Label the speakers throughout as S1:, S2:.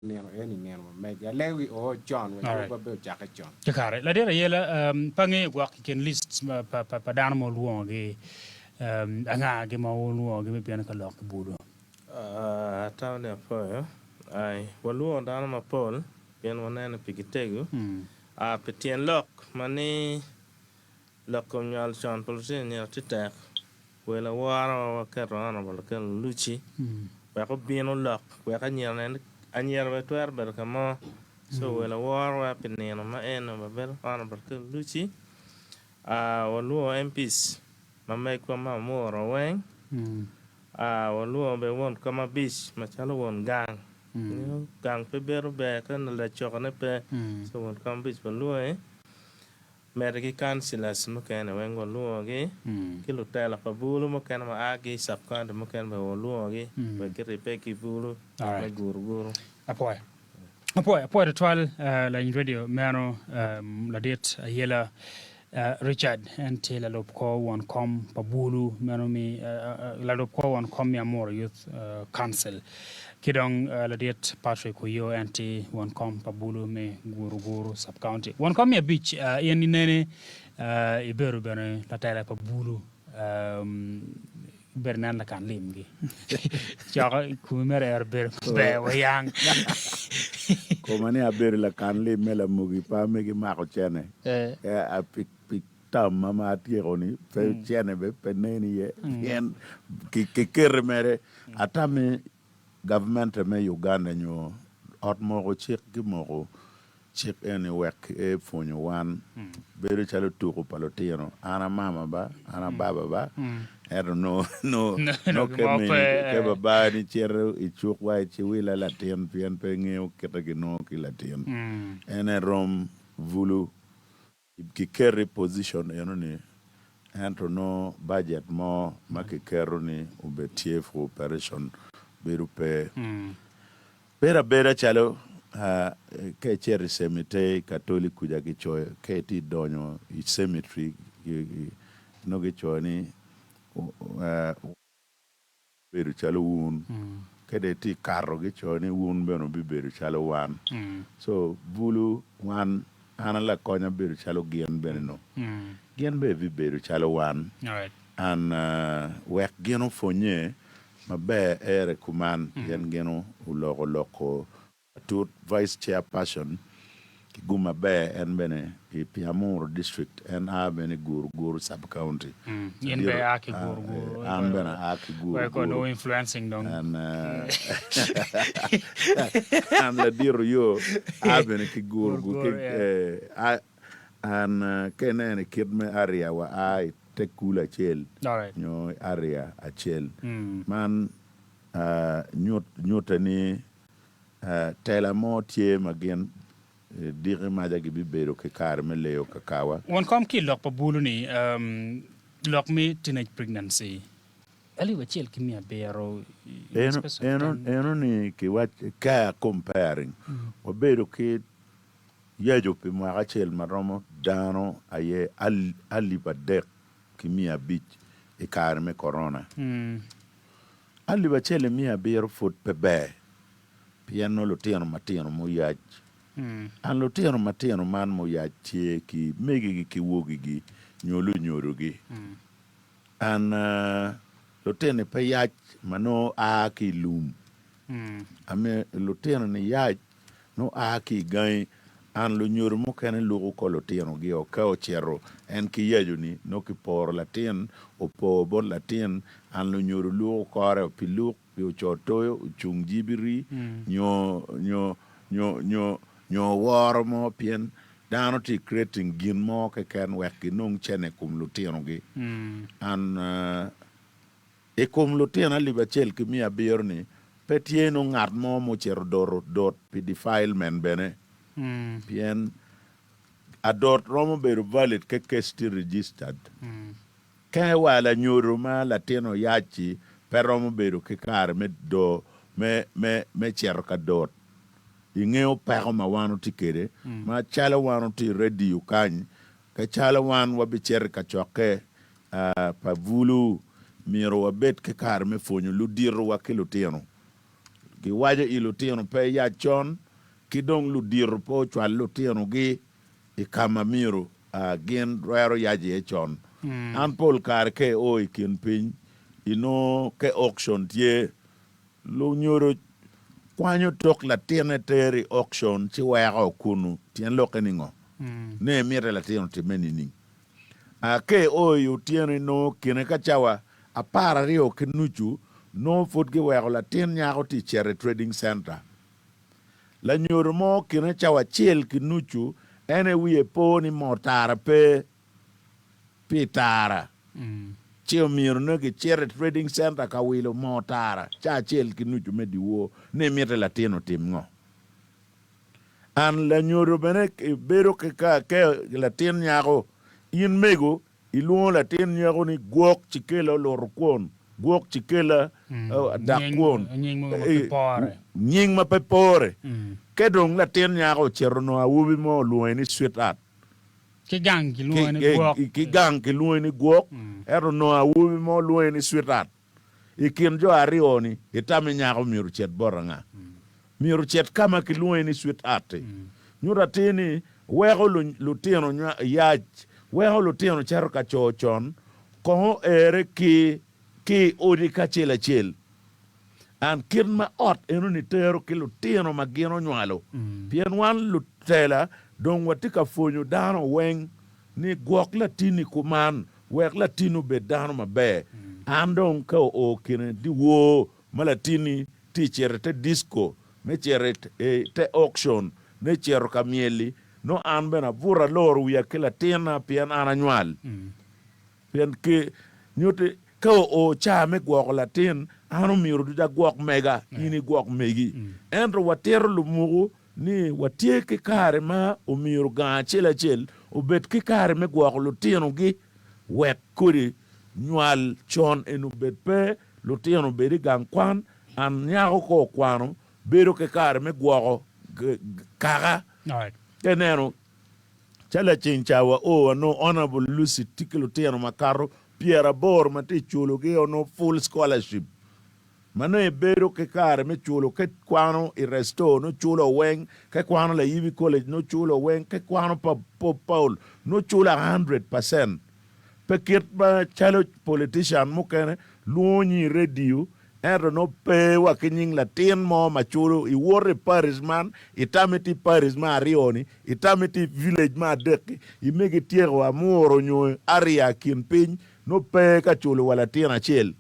S1: Nino eni nino ma megi. Alewi oo con wa yubwa bene ocakke con.
S2: Kakare. Ladit Ayela, pe angeyo gwok i kin list pa dano ma wulwongogi, anga-gi ma wulwongogi me bino ka lok ki bulu?
S3: Atamo ni apwoyo. Ai, walwongo dano mapol pien waneno pi gitego. Pi tyen lok ma ni lok kom nywalo con pa lutino anyira tye tek, Wel awora wa waketo Honourable Okello Luci wek obin olok wek anyira onen ni anyira bene twero bedo ka mo so wel awora wa pi nino ma eno wabedo Honourable Okello Luci walwongo MPs ma megwa ma Amuro weng walwongo bene won kom abic macalo won gang gang pe bedo ber ka lacokone pe so won kom abic walwonge. Medo ki councillors mukene weng walwongogi ki lutela pa bulu mukene ma a ki i sub county mukene bene walwongogi wek giribbe ki bulu me guru guru.
S2: Apwoyo. Apwoyo, apwoyo tutwal lany radio meno ladit Ayela Richard en tye lalub kor won kom pa bulu meno mi lalub kor won kom me Amuru Youth Council. Ki dong ladit Patrick Oyoo en tye won kom pa bulu me Guru Guru Sub County. Won kom me abic in inene ibedo bene latela pa bulu ibedo inen lakan limgi coko komi mere ero bedo ber wa yang.
S4: Koma ni abedo lakan lim me lamogi pe amegi mako cene pi tamma ma atyeko ni pe cene bene pe nen iye pien kikete mere Atami gavmente me Uganda nyo ot moko cik gimoko cik eni wek epwonyo wan bedo calo tuku pa lutino an a mama ba an a baba ba ento nongo ke babani cito i cuk wa ci wila latin pien pe ngeyo kite ginongo ki latin en aye rom bulu Kiketo i position eno ni ento nongo budget mo ma kiketo ni obed tye for operation bedo pe. Bedo abeda calo ka icito i cemetery katoli kuca kicoyo ka itye donyo i cemetery nongo kicoyo ni Bedo calo wun. Ka dong itye ka kato gicoyo ni wun bene wubibedo calo wan. So bulu wan, an a lakony abedo calo gin bene no. Gin bene bibedo calo wan. And wek gin opwonye maber ere kuman pien gin oloko loko Matut Vice Chairperson ki gum maber en bene i Piamuru District en a bene i Guru Guru Sub County.
S2: In bene ia ki Guru Guru.
S4: An bene aa ki Guru Guru.
S2: influencing dong.
S4: An an ladit Oyo aa bene ki Guru Guru. An ka ineno i kit me area wa aa i te kulu acel nyo area acel man nyute ni Tela mo tye ma gin diki maca gibibedo ki kare me leyo kakawa.
S2: Won kom ki i lok pa bulu ni, lok me teenage pregnancy alip acel ki miya abiro in the space of ten.
S4: Eno ni kiwac ka comparing wabedo ki yaco pi mwaka acel ma romo dano aye alip 3500 i kare me korona. 1700 pud pe ber pien nongo lutino matino muyac. And lutino matino man muyac tye ki megigi ki wogigi nyo lunyodogi. And lutini pe yac ma nongo a ki i lum. I mean lutino ni yac nongo a ki i gangi and lunyodo mukene luko kor lutinogi o ka ocito en ki yaco ni nongo kiporo latin opo bot latin and lunyodo luko kore o pi luk pi oco toyo ocung jibiri nyo nyo nyo nyo nyo woro mo pien dano tye creating gin mo keken wek ginong cene i kom lutinogi and I kom lutino alip acel ki miya abiro-ni, pe tye nongo ngat mo mucito doto dot pi defilement bene, pien adot romo bedo valid ka case tye registered. Ka wa lanyodo ma latin oyac-ci pe romo bedo ki kare me me me me cito ka dot. Ingeyo peko ma wan watye kwede, macalo wan watye i radio kany, Ka calo wan wabicito i kacokke pa bulu, myero wabed ki kare me pwonyo luditowa ki lutino. Giwaco i lutino pe iyac con, ki dong ludito pe ocwal lutinogi i ka ma myero gin twero yac iye con. An pol kare ka io i kin piny, inongo ka auction tye, lunyodo kwanyo tok latinne tero i auction ci weko kunu. Tyen lokke ni ngo? Ni emite latin otimme nining? Ka io i otyeno inongo kine ka cawa 12 ki nucu nongo pud giweko latin nyako tye cito i trading center. Lanyodo mo kine cawa acel ki nucu en aye wiye po ni moo tara pe pi tara ci omyero nongo gicit i trading center ka wilo moo tara ca acel ki nucu me dyewor ni mite latin otim ngo. An lanyodo bene bedo ki ka latin nyako in mego Ilwongo latin nyako ni gwok cikella oluto kwon, gwok cikella dak kwon, nying ma pe pore. Ka dong latin nyako ocito onongo awobi mo olwonge ni sweetheart.
S2: Ki gang kilwonge ni gwok.
S4: Ki gang kilwonge ni gwok, ento onongo awobi mo lwonge ni sweetheart. I kin jo aryo-ni, itamo ni nyako myero ocit bot anga? Myero ocit ka ma kilwonge ni sweetheart-ti. Nyuto atir ni weko lutino yac, weko lutino cito ka co con, kong oere ki ki i odi kacel acel. And kit ma ot enoni tero ki lutino ma gin onywalo. Pien wan lutela dong watye ka pwonyo dano weng ni gwok latinni kuman, Wek latinni obed dano maber. An dong ka oo kine dyewor ma latinni tye cito i te disco, me cito i te auction, me cito ka myel-li, nongo an bene abuto aloro wiya ki latinna pien an anywal. Pien ki nyutti ka oo ca me gwoko latin, an omyero ducu agwok mega, in igwok megi. Ento watito lumuku ni watye ki kare ma omyero gang acel acel obed ki kare me gwoko lutinogi wek kodi nywal con eni obed pe, lutino obed i gang kwan, and nyako ka okwano bedo ki kare me gwoko kaka. Ka ineno ca laceng ca wa o wa nongo Honourable Lucy tye ki lutino makato 80 ma tye culogi onongo full scholarship. Ma nongo ibedo ki kare me culo ka ikwano i Restore nongo culo weng, ka ikwano Layibi College nongo culo weng, ka ikwano pa Pope Paul nongo culo a 100%. Pe kit ma calo politician mukene lwongo nyi i radio ento nongo pe wa ki nying latin mo ma culo. Iwoto i parish man, itamo itye i parish me aryo ni, itamo itye i village me adek-ki, imege ityeko Amuru nyo area kin piny nongo pe ka culo wa latin acel.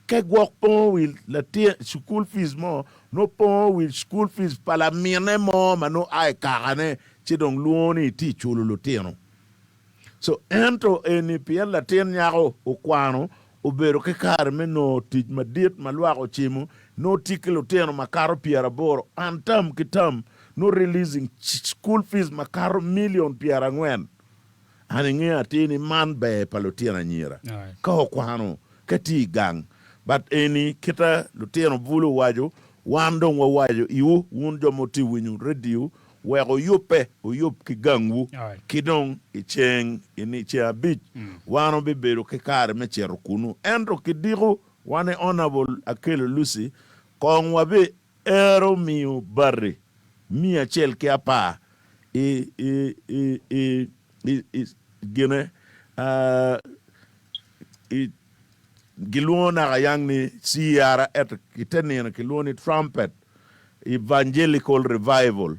S4: Ka gwok pongo wi latin cukul fees mo, nongo pongo wi cukul fees pa lamine mo ma nongo a i kakane ci dong lwongo ni itye culo lutino. So ento eni pien latin nyako okwano obedo ki kare me nongo tic madit ma lwak ocimo, nongo tye ki lutino makato 80 and term ki term nongo releasing cukul fees makato million 40. An ingeyo atir ni man ber pa lutino anyira ka okwano ka tye i gang but eni kita lutino bulu owaco wan dong wawaco iwu wun jo ma wutye winyo radio wek wuyubbe wuyub ki gangwu ki dong i ceng ini ceng abic wan wabibedo ki kare me cito kunu ento kidiko wan i Honourable Akello Lucy kong wabi Ero omiyo bati 110 i i gine i gilwongo naka yang ni CER ento i te nino kilwongo ni Trumpet Evangelical Revival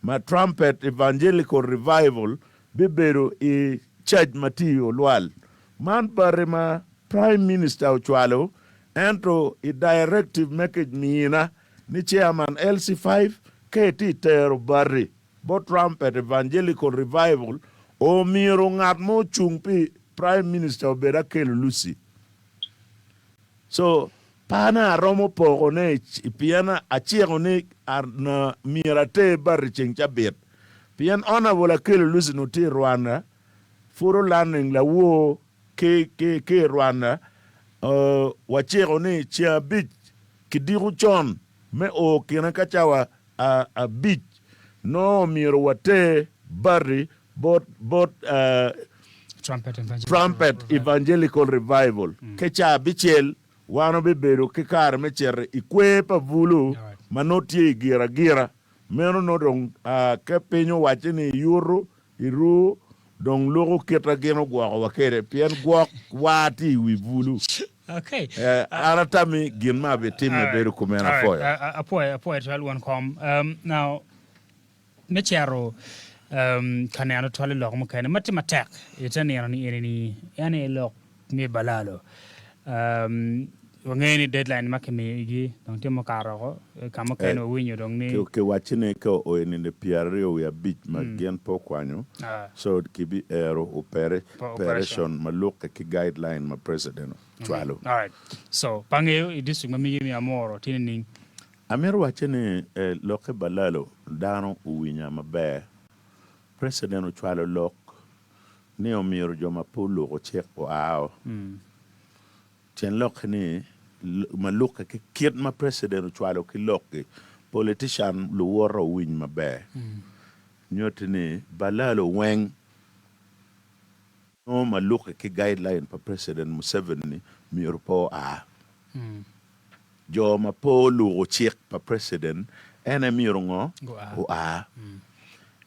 S4: ma Trumpet Evangelical Revival bibedo i cac ma tye i Olwal. Man bati ma Prime Minister ocwalo ento i directive me kimina ni Chairman LC5 ka itye itero bati bot Trumpet Evangelical Revival omyero ngat ma ocung pi Prime Minister obed Akello Lucy. So pe an aromo poko ne pien aciko ni myero ater bati ceng cabit pien Honourable Akello Lucy nongo tye i Rwanda pud olanding lawor Ki i Rwanda, waciko ni ceng abic kidiko con me o kine ka cawa abic nongo omyero water bati bot Trumpet Evangelical Revival ki ca abicel. Wan wabibedo ki kare me cito i kwer pa bulu ma nongo tye i giragira. Meno nongo dong ka piny owacce ni iyuto, iru, dong luko kita gin ogwokowa kwede pien gwok wa tye i wi bulu. An atami gin ma abitimme bedo kumeno. Apwoyo.
S2: Apwoyo, apwoyo twal won kom. Now, me cito ka neno twal i lok mukene ma tye matek i te nino ni eni ni en aye lok me balalo. Wangeyo ni deadline ma kimiyo igi dong tye mukato oko ka mukene wawinyo dong ni.
S4: Kiwacci ni ka oo i nino 25 ma gin pe okwanyo so kibi ero operation ma lukke ki guideline ma president ocwalo.
S2: Alright. So pe angeyo i district ma migi me Amoro tye nining?
S4: Amito wacce ni lokke balalo dano owinya maber. President ocwalo lok ni omyero jo ma pe oluko cik oao. Tyen lokke ni ma lukke ki kit ma president ocwalo ki lok-ki, politician luwote owiny maber. Nyutti ni balalo weng nongo ma lukke ki guideline pa president Museveni ni myero pe oa. Jo ma pe oluko cik pa president en aye myero ngo? Oa.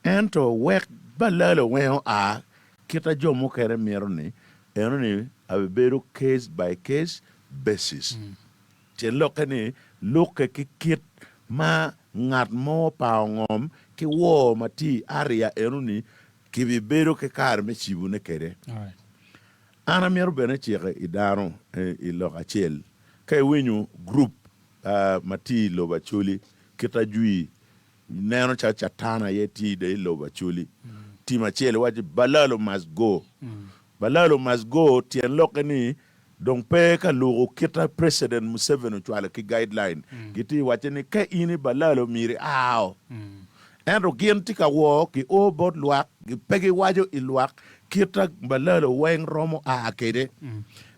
S4: Ento wek balalo weng oa kita jo mukene mito ni eno ni abibedo case by case basis. Tyen lokke ni lukke ki kit ma ngat mo opango ngom ki woo ma tye i area eno ni kibibedo ki kare me cibo ne kede. An amito bene ciko i dano i lok acel. Ka iwinyo gurup ma tye i lobo Acholi kit ajwi neno calo catan aye tye i lobo Acholi. Tim acel iwaco Balalo must go. Balalo must go tyen lokke ni dong pe ka luko kita President Museveni ocwalo ki guideline. Gitye wacce ni ka in i Balalo myero iao. Ento gin tye ka wor ki o bot lwak, pe giwaco i lwak kita balalo weng romo a kede.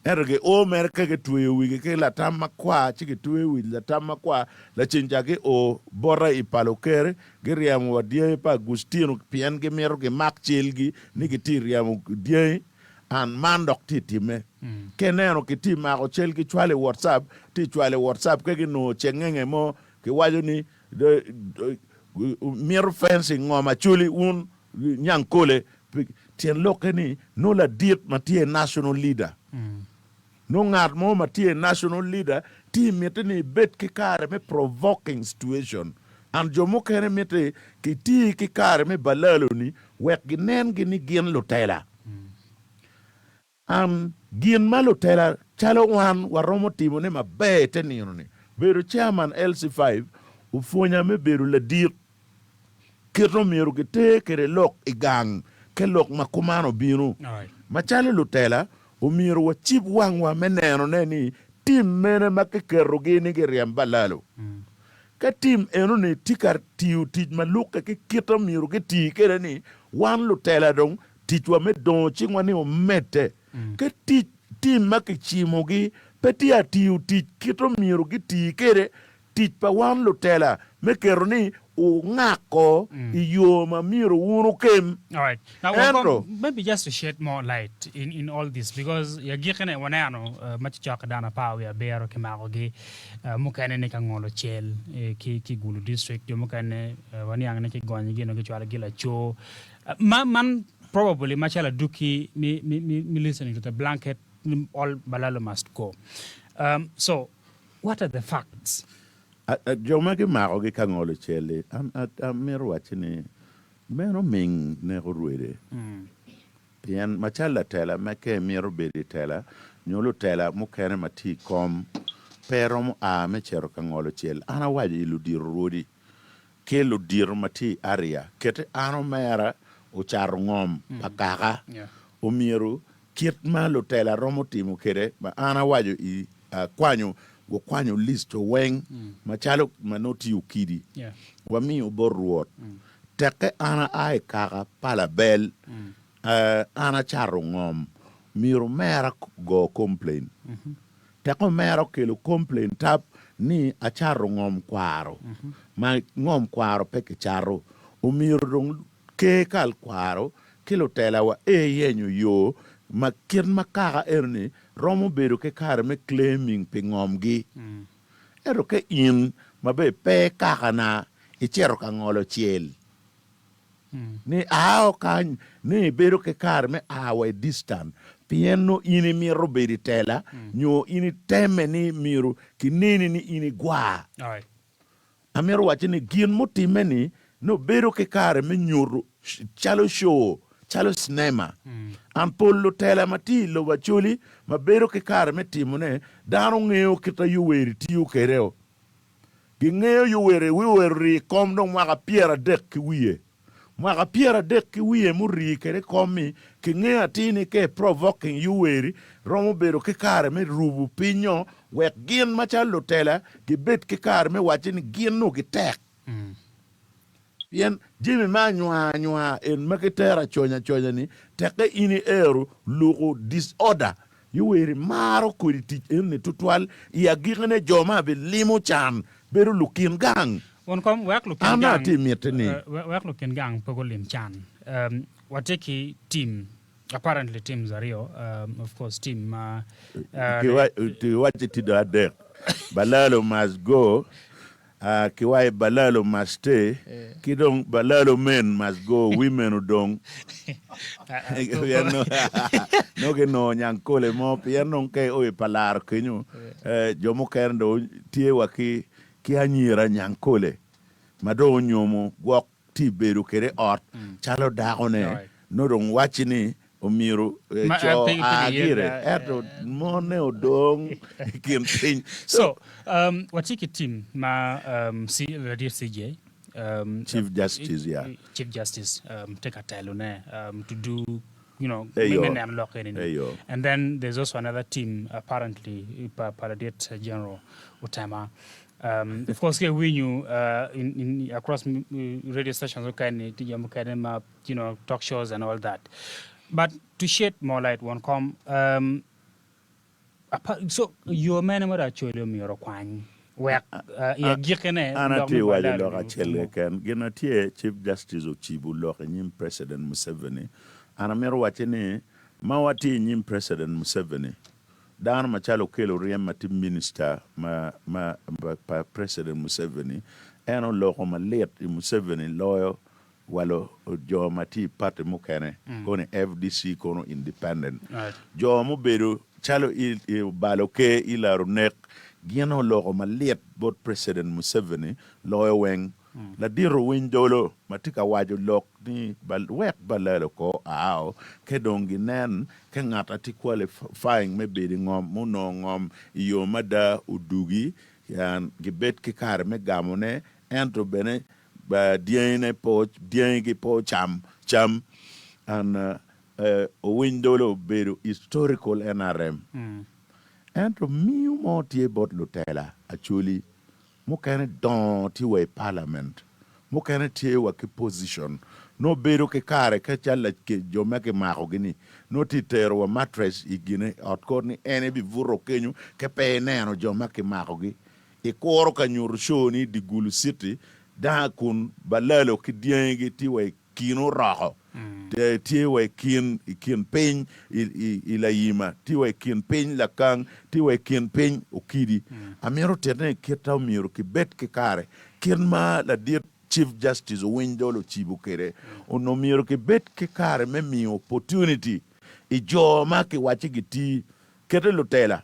S4: Ento gi o mere ka gitweyo wigi ki latam makwar, ci gitweyo wi latam makwar, lacen ca gi o bota i pa luker, giryemo wa dyangi pa Agustino pien gimito gimak celgi ni gitye ryemo dyangi, an man dok tye timme. Ka ineno kitye mako cel gicwalo i WhatsApp, tye cwalo i WhatsApp ka ginongo cengenge mo kiwaco ni Mito fencing ngom acholi wun nyangkole tyen lokke ni nongo ladit ma tye national leader nongo ngat mo ma tye national leader tye miti ni ibed ki kare me provoking situation and jo mukene miti ki ti ki kare me balalo ni wek ginen gi ni gin lutela. An, gin ma lutela calo wan waromo timone maber i te nino-ni, bedo chairman LC5 opwonya me bedo ladit. Kit omyero giter kwede lok i gang ka lok ma kuman obino. Macalo lutela, omyero wacib wangwa me nenone ni tim mene ma kiketogi ni giryem balalo. Ka tim enoni tye ka tiyo tic ma lukke ki kit omyero giti kwede-ni, wan lutela dong Ticwa me dongo cingwa ni omedde. Ka tic tim ma kicimogi pe tye atiyo tic kit omyero giti kwede, tic pa wan lutela me keto ni wungako i yo ma myero wun wukem.
S2: Alright. Now,
S4: Ento.
S2: maybe just to shed more light in, in all this because i agikkine waneno uh, ma cokcok dano 17 kimakogi uh, mukene ni ka ngolo cel eh, ki, ki Gulu district, jo mukene uh, waniang ni kigonyogi nongo gicwalogi laco. Ma man probably macalo aduki me, me, me, me listening to the blanket all Balalo must go. Um, so what are the facts?
S4: Jo ma gimakogi ka ngolo cel-li, amito wacci ni meno ming neko rwede. Pien macalo latela ma ka imito bedo i tela nyo lutela mukene ma tye i kom pe romo a me cito ka ngolo cel. An awaco i ludito rwodi ki ludito ma tye i area keti an omera ocato ngom pa kaka omyero kit ma lutela romo timo kede ma an awaco i kwanyo wakwanyo list weng macalo ma nongo tye okidi wamiyo bot Rwot tekke an aa i kaka pa label an acato ngom myero omera go complain. Tek omera okelo complain tab ni acato ngom kwaro ma ngom kwaro pe kicato omyero dong ker kal kwaro ki lutela wa ee yenyo yoo. Ma kit ma kaka eno-ni romo bedo ki kare me claiming pi ngomgi. Ento ka in ma bene pe kakana icito ka ngolo cel ni ao kany ni ibedo ki kare me a wa i distant pien nongo in imito bedo i tela nyo in iteme ni myero kineni ni in igwar. Amito wacci ni gin mutimme-ni nongo bedo ki kare me nyuto calo show, calo cinema. An pol lutela ma tye i lobo Acholi ma bedo ki kare me timone, dano ngeyo kit a Yoweri tiyo kwede-o. Gingeyo Yoweri, Yoweri orii i kom dong mwaka pyeradek ki wiye. Mwaka pyeradek ki wiye murii kwede i kom-mi, kingeyo atir ni ka i-provoking Yoweri romo bedo ki kare me rubo piny-nyo wek gin macalo lutela gibed ki kare me wacce ni gin nongo gitek. Pien jami me anywar anywar en ma kitero aconya aconya-ni tekke in iero luko disorder. Yoweri maro kodi tic eni tutwal. I agikine jo ma bilimo can bedo lukin gang.
S2: Won kom, wek lukin
S4: An
S2: gang,
S4: atye miti ni.
S2: wek lukin gang pe gulim can. Watye ki team, apparently teams aryo, of course team ma.
S4: Kiwacci tye dong adek, Balalo must go, Kiwaco Balalo must stay, ki dong Balalo men must go, women odong. Pien nongo ginongo nyangkole mo, pien dong ka io i palaro kenyo, jo mukene dong tye wa ki ki anyira nyangkole ma dong onyomo gwok tye bedo kwede i ot calo dakone nongo dong wacci ni omyero co a gire ento monne odong i kin piny.
S2: So watye ki team ma ladit CJ
S4: Chief Justice ya.
S2: Chief Justice tye ka telone to do you know me neno lok eni ni and then there's also another team apparently pa ladit General Otema Of course ka iwinyo across radio stations mukene tye jo mukene ma you know talk shows and all that but to shed more light won kom so yo mene ma dong Acholi omyero okwany wek i agikkine
S4: An
S2: lok
S4: atye
S2: me
S4: waco
S2: Bandari
S4: lok acel keken gin ma tye Chief Justice ocibo lok i nyim President Museveni an amito wacce ni ma watye i nyim President Museveni Dano macalo Okello Oryem ma tye minista ma pa President Museveni, en oloko malit i Museveni loyo wa jo ma tye i party mukene kono i FDC kono independent. Jo mubedo calo Obalo Ker Hillary Onek gin oloko malit bot President Museveni loyo weng. Ladit owiny dolo ma tye ka waco lok ni wek balalo ko ao ke dong ginen ke ngat a tye qualifying me bedo i ngom munongo ngom i yo mada odugi gibed ki kare me gamo ne ento bene dyangi ne pe dyangi gi pe ocam cam and owiny dolo obedo historical NRM ento miyo mo tye bot lutela Acholi Mukene dongo tye wa i parliament, mukene tye wa ki position. Nongo bedo ki kare ka cal jo ma kimako gi ni nongo tye tero wa mattress i gine ot kot ni en ebi buto kenyo ka pe ineno jo ma kimako gi. Ikuro ka nyuto show ni i dye Gulu city dang kun balalo ki dyangi gi tye wa i kin oroko, tye wa i kin i kin piny i Layima, tye wa i kin piny Lakang, tye wa i kin piny Okidi. Amito tite ni kit ma omyero kibed ki kare, kit ma ladit Chief Justice Owiny Dolo ocibo kwede, onongo myero kibed ki kare me miyo opportunity i jo ma kiwacci giti, kite lutela.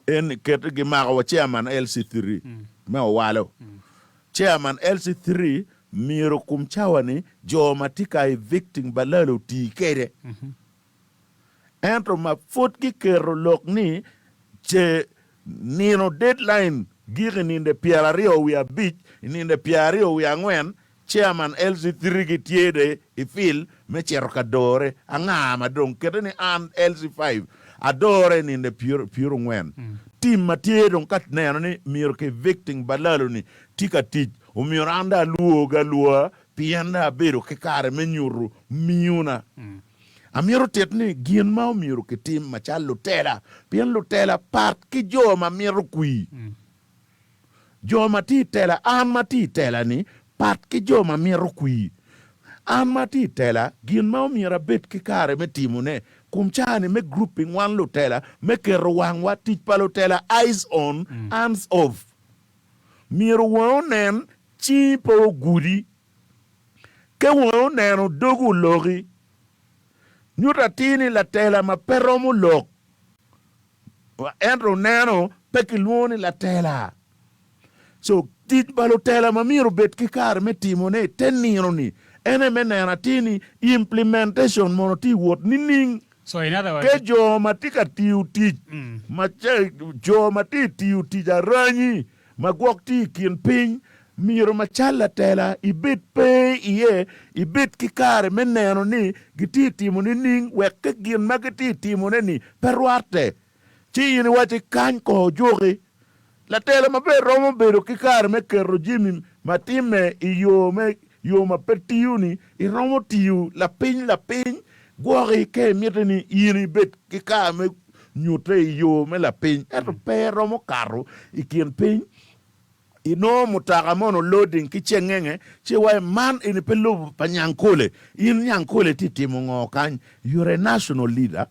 S4: En kete gimako wa chairman LC3 me Owalo. Chairman LC3 myero kum cawa ni jo ma tye ka evicting balalo oti kede. Ento ma pwod giketo lok ni ce nino deadline gik i ninde pyeraryo wiye abic, i ninde pyeraryo wiye angwen Chairman LC3 gi tye de i fil me cito ka dore. Anga ma dong kete ni an LC5 adore i ninde pyerongwen. Team ma tye dong ka neno ni myero ki evicting balalo ni tye ka tic omyero an dong alwogi alwoa pien dong abedo ki kare me nyuto miyo na. Amito tit ni gin ma omyero ki tim macalo lutela pien lutela pat ki jo ma mito kwir. Jo ma tye i tela, An ma tye i tela-ni pat ki jo ma mito kwir. An ma atye i tela, gin ma omyero abed ki kare me timone. Kum caa-ni me grouping wan lutela me keto wangwa, tic pa lutela eyes on, hands off. Myero wangi onen, cingi pe ogudi. Ke wangi oneno, dogi oloki. Nyuto atir ni latela ma pe romo lok ento oneno pe kilwongo ni latela. So, tic pa lutela ma myero obed ki kare me timone i te nino-ni en aye me neno atir ni implementation mono tye i wot nining.
S2: So in other words,
S4: Ke jo ma tye ka tiyo tic ma jo ma tye i tiyo tic aranyi ma gwok tye i kin piny myero macal latela ibed pe iye, ibed ki kare me neno ni gitye i timo nining wek ke gin ma gitye i timone-ni pe rwatte. Ci in iwacci, Kany kor ojuki. Latela maber romo bedo ki kare me keto jami ma timme i yo me yo ma pe tiyo-ni. Iromo tiyo lapiny lapiny gwoki ka imiti ni in ibed ki kare me nyute i yo me lapiny, ento pe iromo kato i kin piny inongo mutoka mono loading ki cengenge ci iwaco man eni pe lobo pa Nyangkole. In Nyangkole itye timo ngo kany? You're a national leader.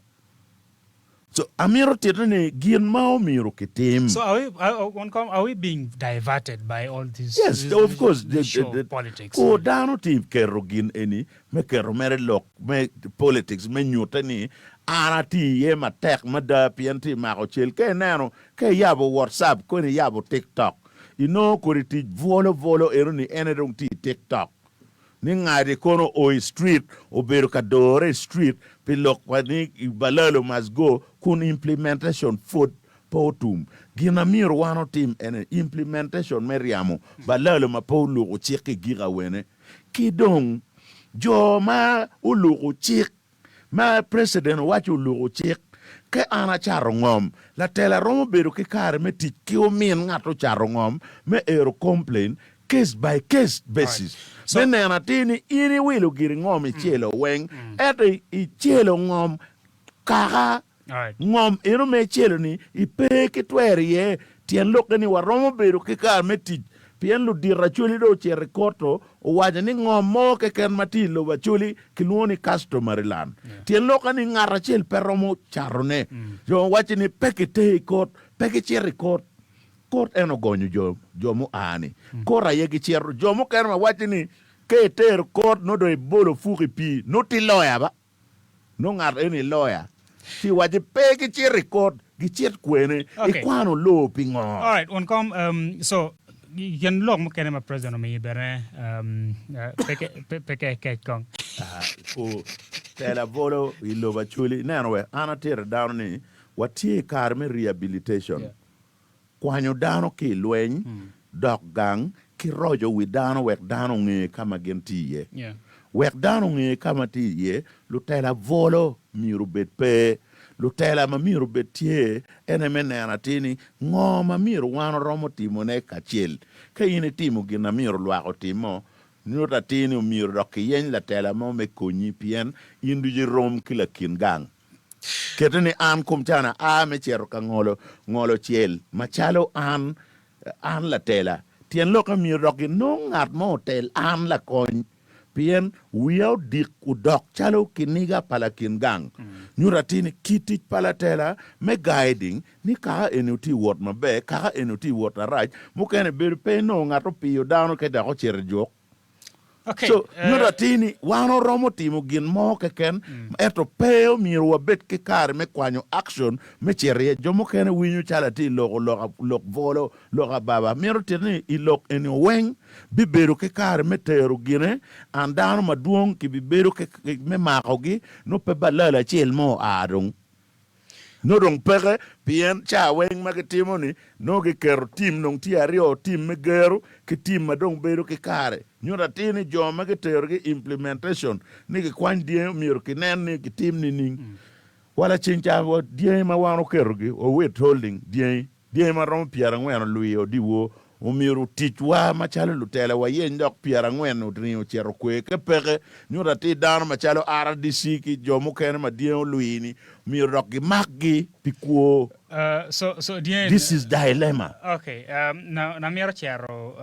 S4: So amito tite ni gin ma omyero kitim.
S2: So are we, are, are we being diverted by all this,
S4: Yes,
S2: this,
S4: of course.
S2: this show of politics?
S4: Ko dano tye keto gin eni me keto mere lok me politics me nyute ni an atye iye matek mada pien tye mako cel. Ka ineno ka iyabo WhatsApp koni iyabo TikTok inongo kodi tic bwolo bwolo eno ni en aye dong tye i TikTok. Ni ngadi kono o i street obedo ka dore i street pi lok pa ni Balalo must go kun implementation pwod pe otum. Gin a myero wan otim ene implementation me ryamo Balalo ma pe oluko cik ki gik awene ki dong jo ma oluko cik Ma president owaco oluko cik, ka an acato ngom, latela romo bedo ki kare me tic ki omin ngat ocato ngom me ero complain case by case basis me neno atir ni in iwilo giri ngom icelo weng ento icelo ngom kaka Ngom eno ma icelo ni ipe ki twero iye, tyen lokke ni waromo bedo ki kare me tic pien ludito Acholi dong ocito i kot-to owaco ni ngom mo keken ma tye i lobo Acholi kilwongo ni customary land. Tyen lokke ni ngat acel pe romo catone. Jo wacci ni pe kiter i kot, pe gicito i kot. Kot en ogonyo jo jo mua ni. Kot aye gicito. Jo mukene ma wacci ni ka itero kot nongo dong ibolo fuk i pii nongo tye loya ba. Nongo ngat eni loya ci wacci pe gicit i kot, gicit kwene?
S2: Okay.
S4: Ikwano loo pingo?
S2: All right, won kom, um, so gin lok mukene ma president omiyi bene um, uh, pe ke, pe, pe ke kec kong.
S4: Ah, o, tela bolo i lobo Acholi. Ineno we, an atito dano ni watye i kare me rehabilitation.
S2: Yeah.
S4: Kwanyo dano ki i lweny dok gang ki roco wi dano wek dano onge ka ma gin tye iye. Wek dano onge ka ma tye iye, lutela bwolo myero obed pe. Lutela ma myero obed tye en aye me neno atir ni ngo ma myero wan oromo timone kacel. Ka in itimo gin ma myero lwak otimmo, nyuto atir ni omyero dok kiyeny latela mo me konyi pien in ducu irom ki lakin gang. Kete ni an kom cana aa me cito ka ngolo ngolo cel macalo an an latela. Tyen lokke myero dok ginong ngat mo otel an lakony, pien wiya odik odok calo kiniga pa lakin gang. Nyuto atir ni kit tic pa latela me guiding ni kaka eni otye wot maber, kaka eni otye wot arac, mukene bedo pe inongo ngat opiyo dano ke dok ocito i juk.
S2: Okay,
S4: So, nyuto atir ni wan oromo timo gin mo keken, ento pe omyero wabed ki kare me kwanyo action me cito iye. Jo mukene winyo calo atye i loko lok, lok bwolo, lok ababa. Mito tito ni i lok eni weng bibedo ki kare me tero gine, and dano madwong kibibedo ki, me makogi, nongo pe balal acel mo oa dong. Nongo dong peke, pien ca weng ma gitimo ni nongo giketo tim dong tye aryo, tim me gero ki tim ma dong bedo ki kare. Nyuto atir ni jo ma giterogi i implementation ni gikwany dyangi omyero kinen ni gitim nining. Wa laceng ca wa dyangi ma wan oketogi wa withholding dyangi, dyangi ma romo pyerangwen olwiyo dyewor. Omyero ticwa macalo lutela wayeny dok 40 oringo ocito kwe ke peke nyuto atir dano macalo RDC ki jo mukene ma dyengo olwi-ni myero dok gimakgi pi kwo.
S2: So, so dyen,
S4: This is dilemma.
S2: Okay, na, na myero cito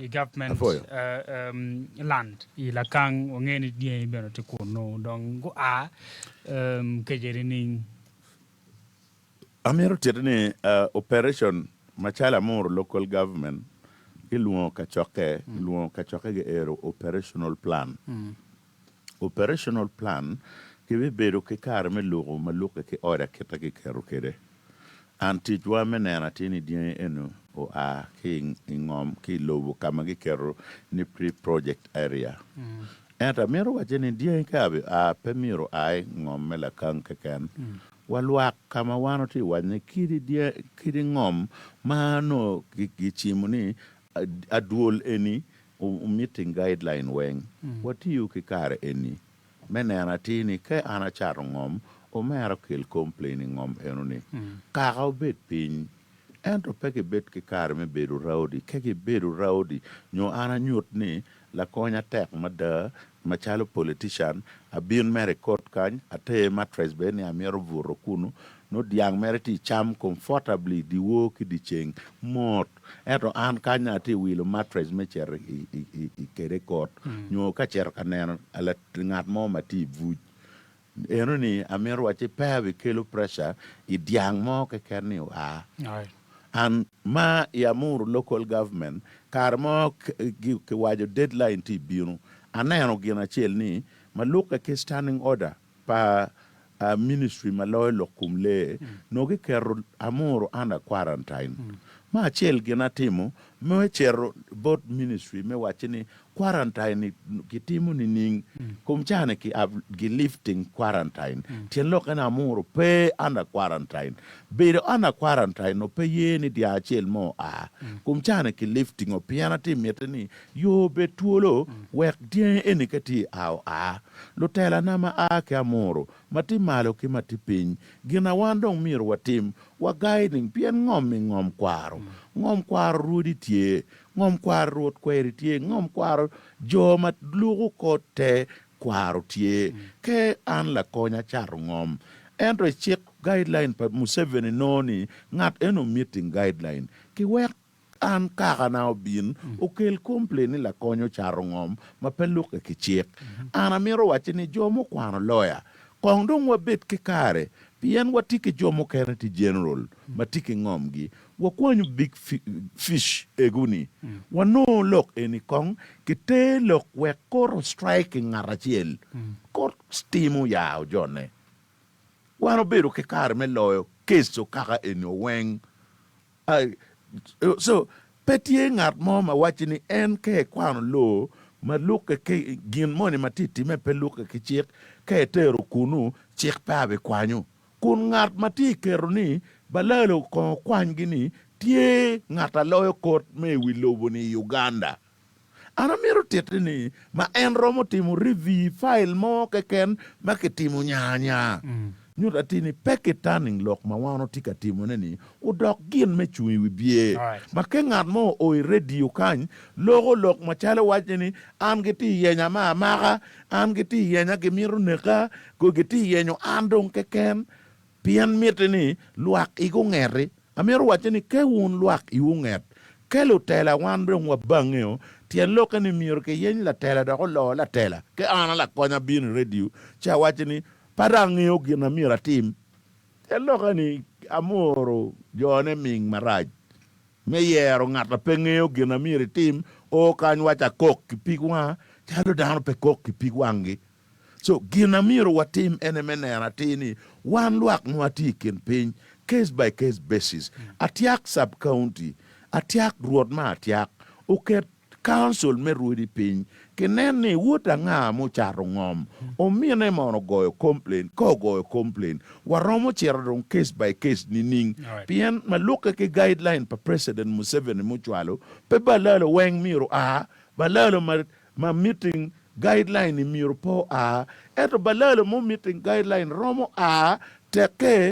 S2: i government
S4: Apwoyo.
S2: land i Lakang, wangeyo ni dyengi bene tye kunnu, dong gua kece nining?
S4: Amito titi ni operation macalo Amuru local government gilwongo kacokke, gilwongo kacokke giero operational plan. Operational plan gibibedo ki kare me luko ma lukke ki order kite kiketo kwede. And ticwa me neno atir ni dyangi eni oa ki i ngom ki i lobo ka ma giketo ni pre project area. Ento amito wacce ni dyangi ka a pe myero oa i ngom me Lakang keken. Wa lwak ka ma wan watye ka waco ni kadi ngom ma nongo gicimo ni adwol eni meeting guideline weng watiyo ki kare eni me neno atir ni ka an acato ngom omera okel complain i ngom eno ni kaka obed piny ento pe gibed ki kare me bedo rowdy ka gibedo rowdy nyo an anyut ni Lakonya tek mada macalo politician abin mere i court kany ater mattress bene ni amito buto kunu nongo dyang mere tye cam comfortably dyewor ki dyeceng mot ento an kany nongo atye wilo mattress me cito kede i court nyo ka cito ka neno ngat mo ma tye i buc eno ni amito wacci pe abikelo pressure i dyang mo keken ni oa and ma i Amuru local government kare mo kiwaco deadline tye bino aneno gin acel ni ma lukke ki standing order pa ministry ma loyo lok kom lee nongo giketo Amuru under quarantine ma acel gin atimo me cito bot ministry me wacci ni Quarantine ni kitimo nining? Kom caa-ni ki lifting quarantine. Tyen lokke ni amuru pe under quarantine. Bedo under quarantine no pe ye ni dyang acel mo oa. Kom caa-ni ki lifting o pien atye miti ni yo obed twolo wek dyangi eni ka tye a oa. Lutela na ma a ki amuru ma tye malo ki ma tye piny gin a wan dong myero watim wa guiding pien ngom-mi ngom kwaro. Ngom kwaro rwodi tye. Ngom kwaro Rwot kweri tye, ngom kwaro jo ma luko kor te kwaro tye. Ke an lakony acato ngom. Ento i cik guideline pa Museveni nongo ni ngat eno meeting guideline ki wek an kaka na obin okel complain ni lakony ocato ngom ma pe luke ki cik. An amito wacci ni jo mukwano lawyer kong dong wabed ki kare pien watye ki jo mukene tye general ma tye ki ngom gi Wakwanyo big fish ego ni wanongo lok eni kong ki ter lok wek kor o strike ngat acel kor timo ya ojone. Wan obedo ki kare me loyo case okaka eni oweng so pe tye ngat mo ma wacci ni en ka ekwano loo ma lukke ki gin moni ma tye time pe lukke ki cik ka etero kunu cik pe abikwanyo. Kun ngat ma tye i keto ni Balalo kong okwanygi ni tye ngat a loyo kot me i wi lobo ni i Uganda. An amito titi ni ma en romo timo review file mo keken ma kitimo nya nya nyuto atir ni pe ki turning lok ma wan watye ka timo ne ni odok gin me cung i wi bye ma ke ngat mo oo i radio kany loko lok macalo waco ni an gitye yenya me amaka An gitye i yenya, gimito neka, gitye i yenyo an dong keken, pien mitte ni lwak igi ongeti. Amito wacce ni, ka wun lwak iwu onget, ka lutela wan dong wabangeo, tyen lokke ni myero kiyeny latela dok oloo latela. Ka an alakony abino i redio ci awacce ni, Pe dong angeyo gin ma myero atim. Tyen lokke ni amoro jone ming marac. Me yero ngat a pe ngeyo gin a myero itim, o kany waco akok ki pig wanga, calo dano pe kok ki pig wanggi. So, gin a myero watim ene me neno atir ni wan lwak ma watye i kin piny, case by case basis, atyak sub county, atyak rwot ma atyak, oket Council me rwodi piny ki nen ni wod anga mucato ngom omine mono ogoyo complain ka ogoyo complain waromo cito dong case by case nining pien ma luke ki guideline pa president Museveni mucwalo pe balalo weng myero oa balalo ma meeting guideline ni myero pe oa ento balalo mo meeting guideline romo a teke.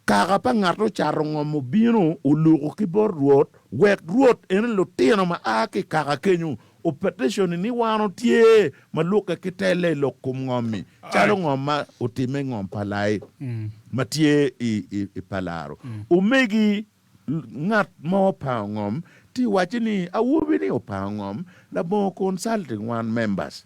S4: Kaka pa ngat ocato ngom obino oluko ki bot Rwot wek Rwot eni lutino ma a ki i kaka kenyo o petition ni wan otye ma lukke ki telle i lok kom ngom-mi calo ngom ma otimme ngom pa lai ma tye i Palaro. Omegi ngat ma opango ngom tye wacce ni awobi ni opango ngom labongo consulting wan members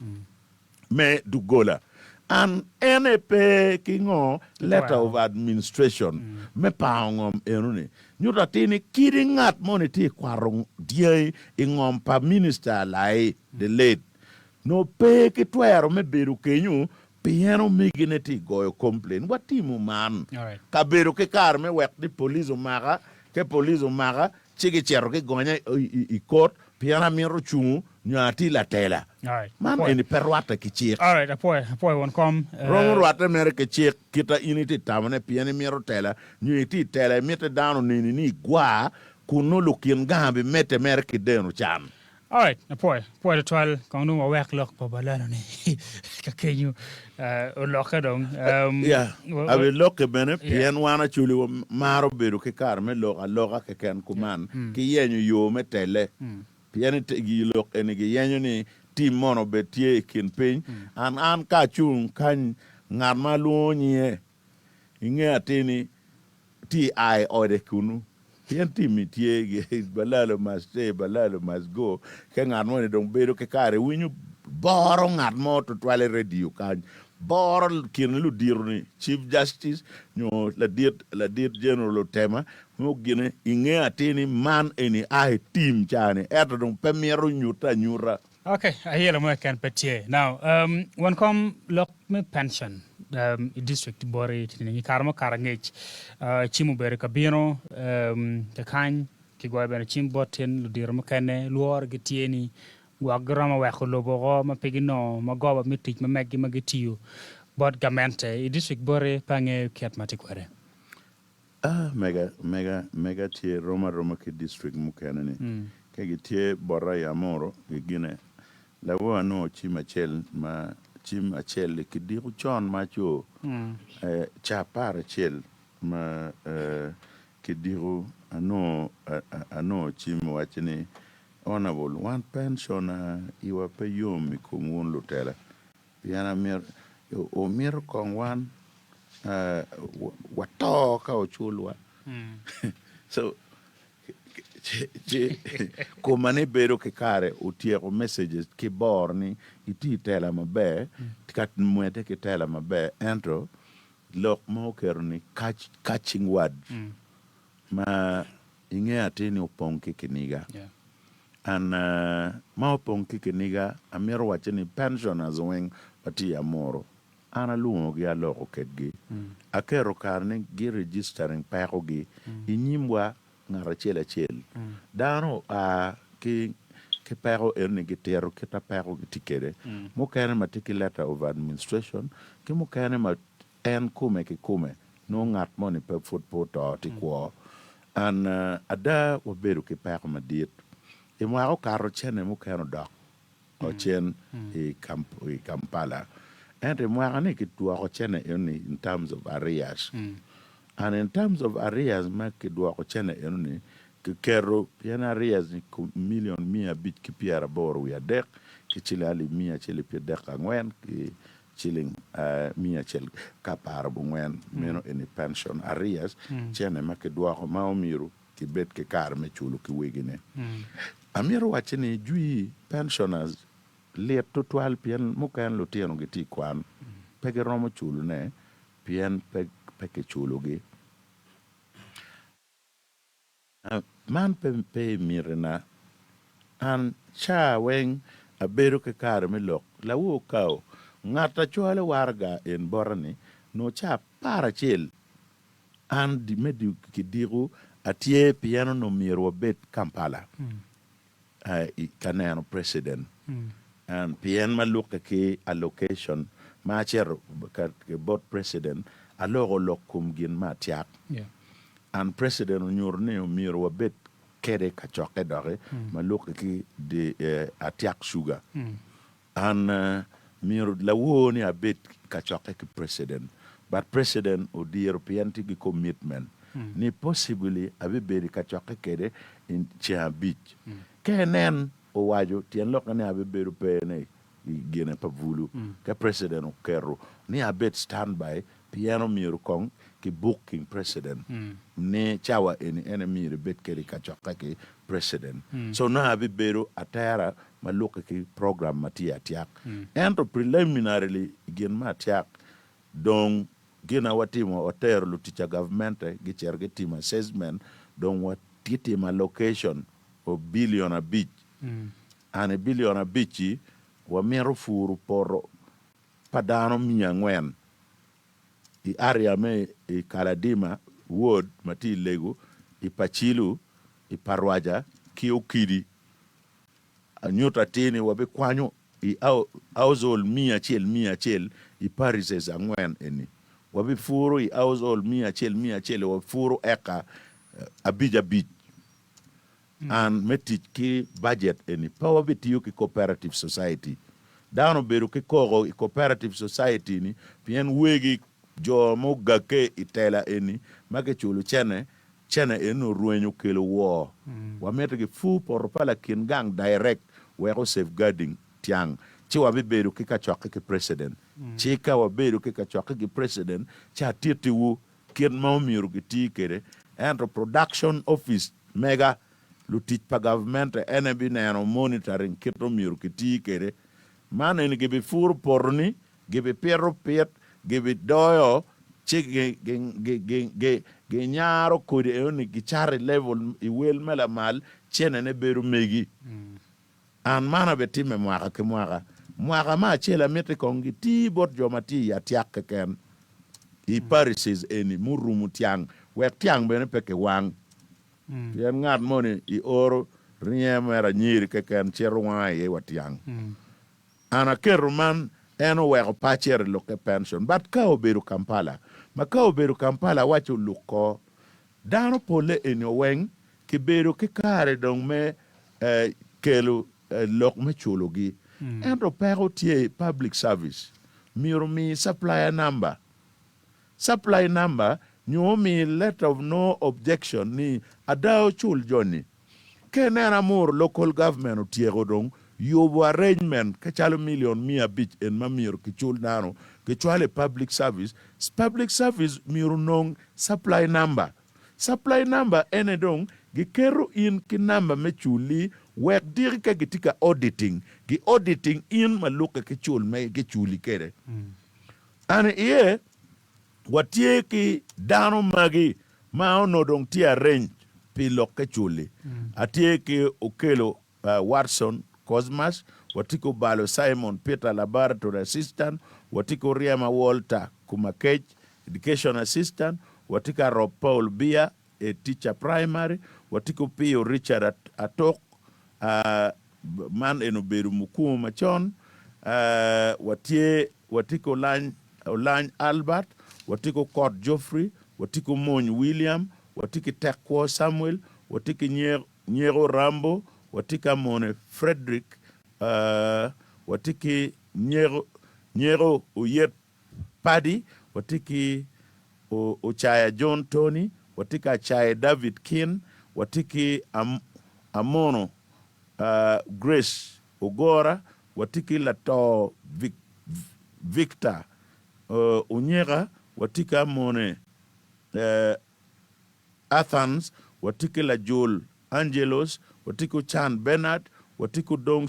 S4: me duggola and en aye pe ki ngo letter of administration me pango ngom eno ni nyuto atir ni kadi ngat moni tye kwato dyangi i ngom pa minister lai the late nongo pe ki twero me bedo kenyo Pien omegine tye goyo complain, watimo man. Kabedo ki kare me wek ni police omaka, ke police omaka ci gicito gigonya i court pien amito cungo nyo atye latela. Man eni pe rwatte ki cik. Romo rwatte mere ki cik kita in itye tamone pien imito tela nyo itye tela imiti dano oneni ni igwar kun nongo lukin gang bimedde mere ki deno can.
S2: Alright, apwoyo, apwoyo tutwal. Kong dong wawek lok pa Balalo ni ka kenyo olokke dong.
S4: Yeah, abilokke bene pien wan Acholi wamaro bedo ki kare me lok aloka keken kuman ki yenyo yo me telle. Pien i lok eni giyenyo ni tim mono obed tye i kin piny. An an ka acung kany ngat ma alwongo nyinge inge atir ni tye i a i ode kunu pien timmi tye balalo must stay balalo must go ka ngat moni dong bedo ki kare winyo boro ngat mo tutwal i radio kany boro kin ludito ni chief justice nyo ladit ladit general otema nyo gine inge atir ni man eni a i tim ca ni ento dong pe mito nyute anyuta.
S2: Ok, ayelo mo keken pe tye. Now, won kom lok me pension i district boti tye nining? I kare mukato angec, cim obedo ka bino kakany, kigoyo bene cim bot tyen ludito mukene, lworo gitye ni gwok giromo weko lobo oko ma pe ginongo magoba me tic ma meggi ma gitiyo bot gamente. I district boti pe angeyo kit ma tye kwede.
S4: Ah mega mega mega tye rom aroma ki district mukene ni ka gitye bota i Amuru ki gine lawor anongo cim acel ma cim acel ki diko con ma aco ca 11 ma ki diko anongo anongo cim owaci ni honourable wan pensioner iwa pe yom i kom wun lutela Pien omito kong wan wato ka oculwa. So, ci koma ni bedo ki kare otyeko messages ki bor ni itye i tela maber, ka mwete ki tela maber, ento lok ma oketo ni catching words ma inge atir ni opong ki kiniga. And ma opong ki kiniga, amito wacce ni pensioners weng ma tye i Amuru, an alwongogi aloko kedgi, aketo kare ni gi registering peko gi i nyim wa ngat acel acel. Dano oa ki ki peko eno ni gitito kita peko gi tye kede, mukene ma tye ki letter of administration ki mukene ma En kome kikome, nongo ngat moni pe pud pe oto tye kwo. And ada wabedo ki peko madit. I mwaka okato cene mukene odok cen i Kampala. Ento i mwaka ni kidwoko cene enoni in terms of arrears. And in terms of arrears ma kidwoko cene enoni kiketo pien arrears ni million 583 ki ciling alip 134 ki ciling 114, meno eni pension arrears, cene ma kidwoko ma omyero kibed ki kare me culo ki wegine. Amito wacci ni jwi pensioners lit tutwal pien mukene lutino gitye i kwan pe giromo culone pien pe kiculogi. Man pe i mitina. An caa weng abedo ki kare me lok lawor kao. Ngat a cwalo waraga en bota ni nongo caa 11 an me kidiko atye pien onongo myero wabed Kampala ka neno president pien ma lukke ki allocation ma acito bot president aloko lok kom gin me atyak and president onyuto ni omyero wabed kede kacokke doki ma lukke ki atyak sugar and myero lawor ni abed kacokke ki president. But president odiro pien tye ki commitment ni possibly abibedo i kacokke kede i ceng abic. Ka inen owaco tyen lokke ni abibedo pe ne i gine pa bulu ka president oketo ni abed standby pien omyero kong ki booking president ni cawa eni en aye myero ibed kede i kacokke ki president. So nongo abibedo atera ma lukke ki program ma tye atyak. Ento preliminarily i gin me atyak dong gin a watimo watero lutic a gavmente gicito gitimo assessment dong gitimo allocation of billion abic and i billion abic-ci wamito puro poto pa dano miya angwen i area me i Kaladima ward ma tye i Lego, i Pacilu, i Parwaja ki Okidi. Anyuto atir ni wabikwanyo i household 100, 100 i parishes angwen eni. Wabipuro i household 100, 100 wapuro eka abic abic. An me tic ki budget eni pe wabitiyo ki cooperative society. Dano obedo ki koko i cooperative society ni pien wegi jo ma ogakke i tela eni ma kiculo cene, cene eni orwenyo okelo woo. Wamito gipur poto pa lakin gang direct wek o safeguarding tyang ci wabibedo ki kacokke ki president. Ci ka wabedo ki kacokke ki president ci atittiwu kit ma omyero giti kwede. Ento production office mega lutic pa gavmente ene bineno monitoring kit omyero kiti kwede. Man eni gibipuro poto-ni, gibipito pit, gibidoyo ci ginyaro kodi enoni gicato i level i wel me lamal cenene bedo megi. An man abitime mwaka ki mwaka. Mwaka me acel amiti kong giti bot jo ma tye i atyak keken i parishes eni murumo tyang wek tyang bene pe kiwang. Pien ngat moni i oro ringe mere anyiri keken cito wango iye wa tyang. An aketo man en oweko pe acito i lukke pension but ka obedo Kampala ma ka obedo Kampala awaco oluk ko dano pole eni oweng kibedo ki kare dong me kelo lok me culo gi ento peko tye i public service myero omi supplier number supply number nyo omi letter of no objection ni ada ocul joni. Ka ineno Amuru local government otyeko dong yubo arrangement ka calo million 500 en ma myero kicul dano kicwalo i public service, public service myero onong supply number, supply number ene dong giketo in ki number me culi wek diki ka gitye ka auditing gi auditing in ma lukke ki cul ma giculi kwede. An iye watye ki dano magi ma onongo dong tye arrange pi lokke culi. Atye ki Okello Watson Cosmas, watye ki Obalo Simon Peter Laboratory Assistant, watye ki Oryema Walter Kumakec Education Assistant, watye ki Arop Paul Biya a teacher primary, watye ki Opiyo Richard Atok man eni obedo mukungu macon, watye watye ki Olany Olany Albert, watye ki Okot Geoffrey, watye ki Omony William, watye ki Tekkwo Samuel, watye ki Nyeko Rambo, watye ki Amone Frederick, watye ki Nyeko Oyet Paddy, watye ki Ocaya John Tony, watye ki Acaye David Kin, watye ki Amono Grace Ogora, watye ki Lato Victor Onyeka, watye ki Amone Athans, watye ki Lajul Angelos, watye ki Ocan Bernard, watye ki Odong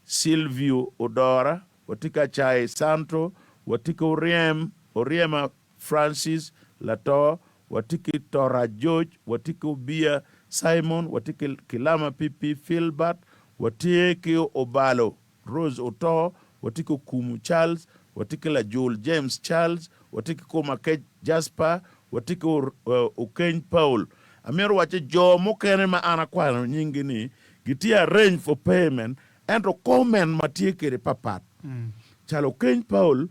S4: Silvio Odora, watye ki Acaye Santo, watye ki Oryem Oryema Francis Lato, watye ki Torac George, watye ki Obiya Simon, watye ki Kilama PP Philbert, watye ki Obalo Rose Oto, watye ki Okumu Charles, watye ki Lajul James Charles, watye ki Komakec Jasper, watye ki Okeny Paul. Amito wacci jo mukene ma an akwano nyinggi ni gitye arrange for payment ento comment ma tye kwede papat. Calo Okeny Paul,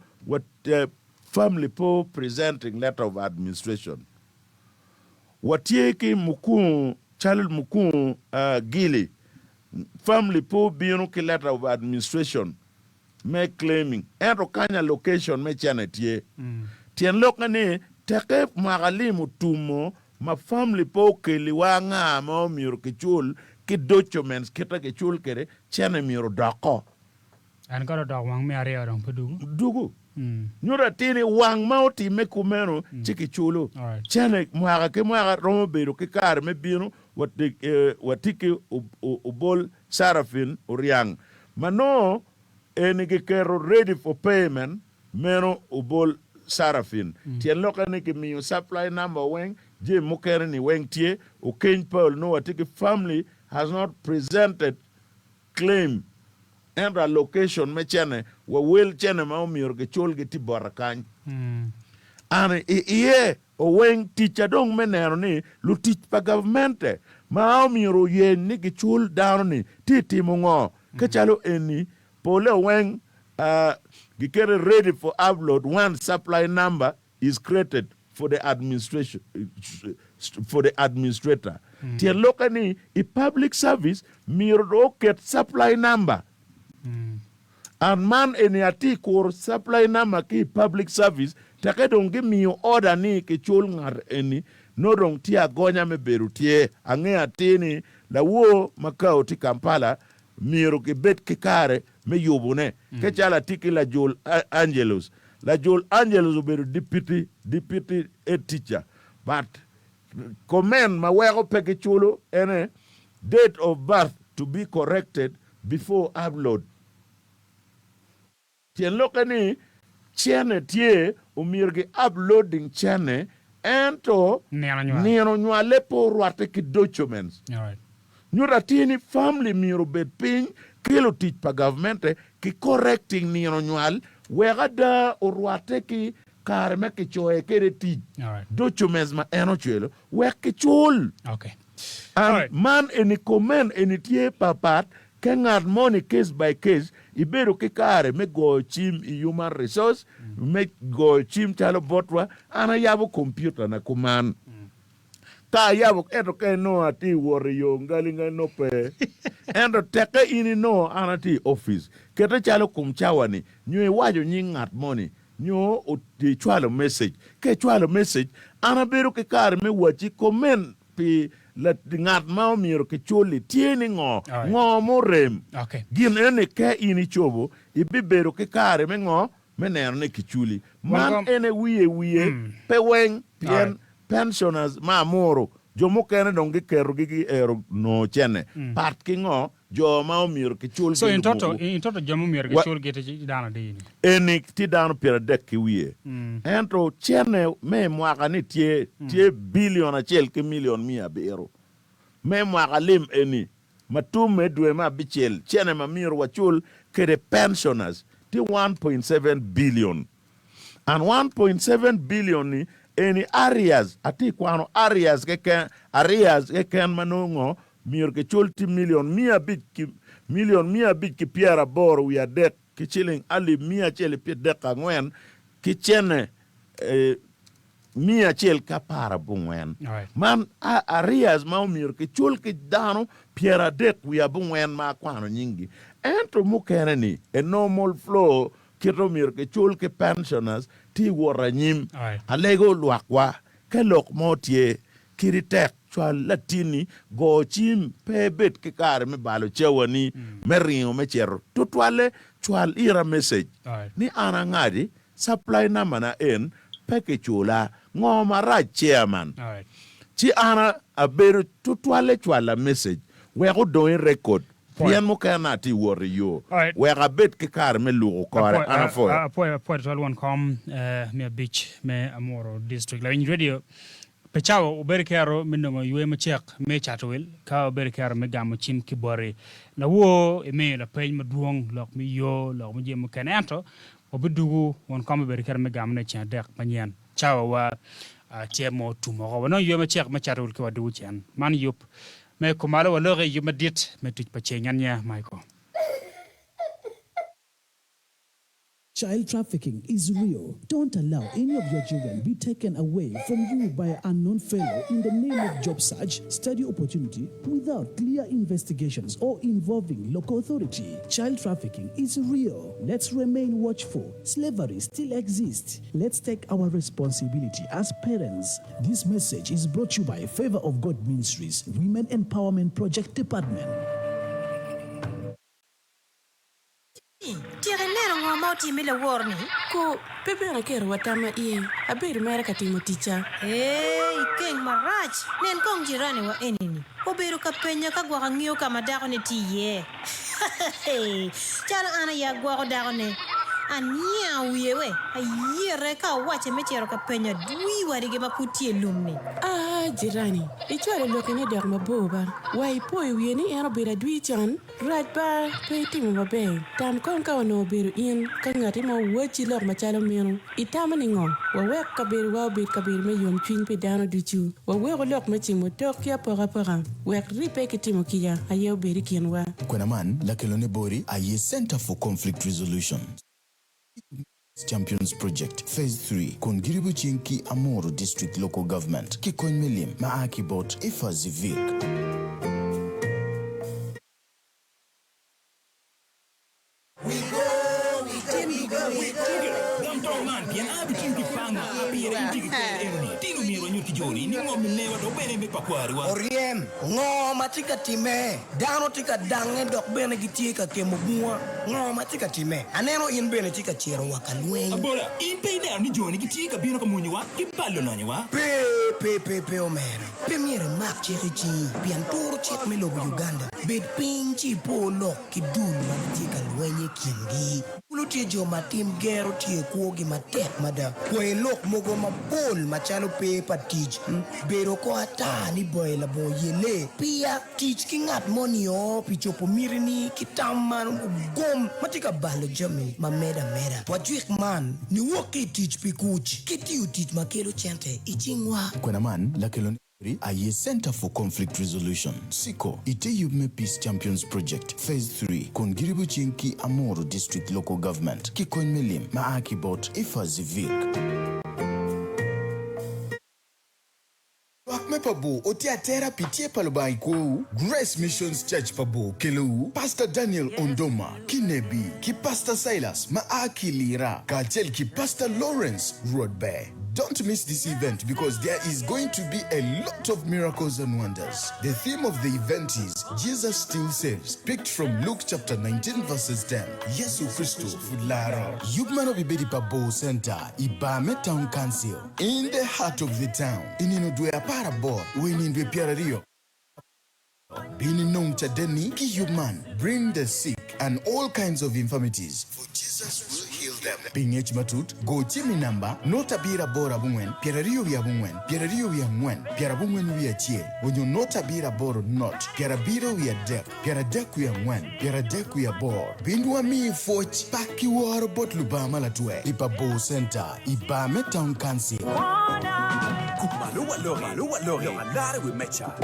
S4: family pe presenting letter of administration. Watye ki mukungu calo mukungu Gili, family pe obino ki letter of administration me claiming ento kany allocation me cene tye. Tyen lokke ni tekke mwaka lim otumo ma family pe okeliwa anga ma omyero kicul ki documents kite kicul kwede cene myero odoko.
S2: En kadi odok wang me aryo dong pe dugu.
S4: Dugu. Nyuto atir ni wang ma otimme kumeno ci kiculo. Cene mwaka ki mwaka romo bedo ki kare me bino watye ki obol Sarafin Oryang ma nongo eni giketo ready for payment meno obol Sarafin. Tyen lokke ni kimiyo supply number weng, jami mukene ni weng tye. Okeny Paul nongo watye ki family has not presented claim ento allocation me cene wa wel cene ma omyero gicul gitye bota kany. An i iye oweng ticca dong me neno ni lutic pa gavmente ma omyero oyeny ni gicul dano ni tye timo ngo ka calo eni pole oweng gikete ready for upload one supply number is created for the administration for the administrator tyen lokke ni i public service myero dong oket supply number and man eni atye kuro supply number ki i public service teke dong gimiyo order ni kicul ngat eni nongo dong tye agonya me bedo tye angeyo atir ni lawor ma kao tye Kampala myero gibed ki kare me yubone. Ke calo atye ki Lajul Angelus. Lajul Angelus obedo dipiti, deputy head teacher, but comment ma weko pe giculo ene date of birth to be corrected before upload. Tyen lokke ni cene tye omyero gi uploading cene ento nino nywale pe orwatte ki documents. Nyuto atir ni family myero obed piny ki lutic pa gavmente ki correcting nino nywal wek ada orwatte ki kare ma kicoye kede tic documents ma en ocwelo wek kicul. And man eni comment eni tye papat ke ngat moni case by case ibedo ki kare me goyo cim i human resource me goyo cim calo botwa an ayabo computer na kuman ka ayabo ento ka inongo atye wot i yo ngali ngali nongo pe ento teke in inongo an atye i office kete calo kom cawa ni nyo iwaco nying ngat moni nyo icwalo message ka icwalo message an abedo ki kare me wacci comment pi ngat ma omyero kicul-li tye ni ngo? Ngo murem? Gin eni ka in icobo, ibibedo ki kare me ngo? Me neno ni kiculi. Man ene wiye wiye pe weng pien pensioners ma amuru jo mukene dong giketogi giero nongo cene pat ki ngo? Jo ma omyero kiculgi
S2: So in toto, lumuku. in toto jo ma omyero
S4: Wa-
S2: giculgi tye dano adi ni?
S4: Eni tye dano pyeradek ki wiye. Ento cene me i mwaka-ni tye, tye bilion acel ki milion 900. Me mwaka lim eni, ma tumme dwe me abicel, cene ma myero wacul kede pensioners tye 1.7 billion. And 1.7 billion ni eni arrears, atye kwano arrears keken, arrears keken ma nongo Myero kicul tye milion 583 ki ciling alip 134 ki cene 114. Man arrears ma omyero kicul ki dano 39 ma akwano nyinggi. Ento mukene ni a normal flow kite omyero kicul ki pensioners tye wot anyim. Alego lwakwa ka lok mo tye Kadi tek cwal latinni, go cim, pe ibed ki kare me balo cawani me ringo me cito. Tutwalle, cwal ira message ni an angadi, supply number na en, pe kicula. Ngo marac chairman? Ci an abedo tutwalle cwala message wek odong i record pien mukene atye wot i yo wek abed ki kare me luko kore. An apwoyo.
S2: Apwoyo apwoyo tutwal won kom me abic me Amuru District. Lawiny radio Pe cawa wubedo ki ero me nongo yweyo macek me cato wil, ka wubedo ki ero me gamo cim ki boti. Lawor imiyo lapeny madwong, lok me yo, lok me jami mukene, ento wabidwogo won kom bibedo ki ero me gamone i ceng adek manyen. Cawawa tye ma otum woko. Wanongo yweyo macek me cato wil ki wadwogo cen. Man yub me kumalo waloki i yub madit me tic pa ceng. An nya Michael.
S5: Child trafficking is real. Don't allow any of your children be taken away from you by unknown fellow in the name of job search, study opportunity without clear investigations or involving local authority. Child trafficking is real. Let's remain watchful. Slavery still exists. Let's take our responsibility as parents. This message is brought to you by Favor of God Ministries, Women Empowerment Project Department.
S6: Tika ineno ngo ma otimme laworo-ni?
S7: Ku, pe bene aketo wa tamma iye, abedo mere ka timo ticca.
S6: Ee, ikeng marac! Nen kong jiraniwa eni-ni, obedo ka penya ka gwok angeyo ka ma dakone tye iye. Calo an aye agwoko dakone. Aniango wiye we, ayete ka awacce me cito ka penyo adwi wadigi ma pud tye i lum-ni.
S7: Aa, jirani, icwalo lokine dok mabor ba? Wa ipoyo wiye ni en obedo adwi con? Rac ba, pe itimo maber. Tam kong ka onongo obedo in, ka ngati mo wacci lok macalo meno, itamo ni ngo? Wawek kabedowa obed kabedo me yomcwiny pi dano ducu. Waweku lok me cimo tok ki apokapoka, wek ribbe ki timo kica aye obed i kinwa.
S8: Kwena man lakelone boti aye Centre for Conflict Resolution Champions Project Phase Three kun giribo cing ki Amuru District Local Government ki kony me lim ma a ki bot IFA Zivik.
S9: Oryem, Ngo ma tye ka timme? Dano tye ka dangnge dok bene gitye ka kemo bunga. Ngo ma tye ka timme? Aneno in bene itye ka cito wa ka lweny.
S10: Abola, In pe ineno ni jo-ni gitye ka bino ka mwonyowa ki balo lonyowa?
S9: Pe, pe, pe, pe omera. Pe myero imak cik i cingi pien turo cik me lobo Uganda. Bed piny ci ipo lok ki dul ma gitye ka lweny i kingi. Kulu tye jo ma tim gero tye i kwogi matek mada. Kwayi lok mogo mapol macalo pe pa tic, bedo oko ata ni bayi labongo yelle, piya, tic ki ngat moni oo pi cobo mitini ki tam man ogom ma tye ka balo jami ma medo ameda. Wajwik man niwok ki i tic pi kuc ki tiyo tic ma kelo cente i cingwa.
S8: Kwena man lakelo ni aye Centre for Conflict Resolution, CICO, i te yub me Peace Champions Project Phase Three kun giribo cing ki Amuru District Local Government ki kony me lim ma a ki bot IFA Zivik. Lwak me pa bor otye atera pi tye pa Lubanga i kwowu. Grace Missions Church pa bor kelowu Pastor Daniel Ondoma ki Nebi ki Pastor Silas ma a ki Lira kacel ki Pastor Lawrence Rwotber. Don't miss this event because there is going to be a lot of miracles and wonders. The theme of the event is Jesus Still Saves picked from Luke chapter 19 verses 10. Yecu Kricito pud laro. Yub man obibedo i pa Bor Center i bar me Town Council. In the heart of the town, i nino dwe aparaboro wa i nino dwe pyeraryo, bin inong cadenni ki yub man, Bring the sick and all kinds of infirmities, for Jesus will heal them. Pi ngec matut, go cim i namba, not abiro aboro abongwen, pyeraryo wiye abongwen, pyeraryo wiye angwen, pyerabongwen wiye acel, onyo not abiro aboro not, pyerabiro wiye adek, Pyeradek wiye angwen, pyeradek wiye abor. Bin wami pwoc, pak ki woro bot Lubanga ma latwer i pa Bor Center i bar me Town Council.
S10: Kumalo wa loki, lok alara i wi meja.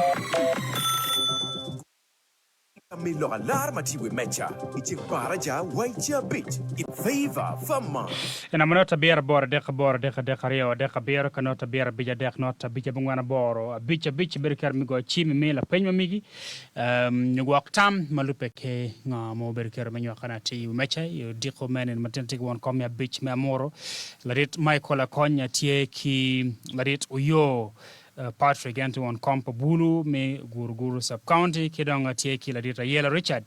S10: Mi lok alara ma tye i wi meja i ceng baraja wa i ceng abic i Favor Fama.
S2: Inamo not abiro aboro adek aboro adek adek aryo adek abiro ka not abiro abic adek not abic abongwen aboro abic abic ibedo kero me goyo cim imi lapeny ma migi Nyo gwok tam ma lubbe ki ngo ma wubedo kero me nywakone atir i wi meja i odiko me nino matin tye ki won kom me abic me Amuru, Ladit Michael Akonya tye ki Ladit Oyo Patrick en tye won kom pa bulu me Guruguru Sub County ki dong tye ki Ladit Ayela Richard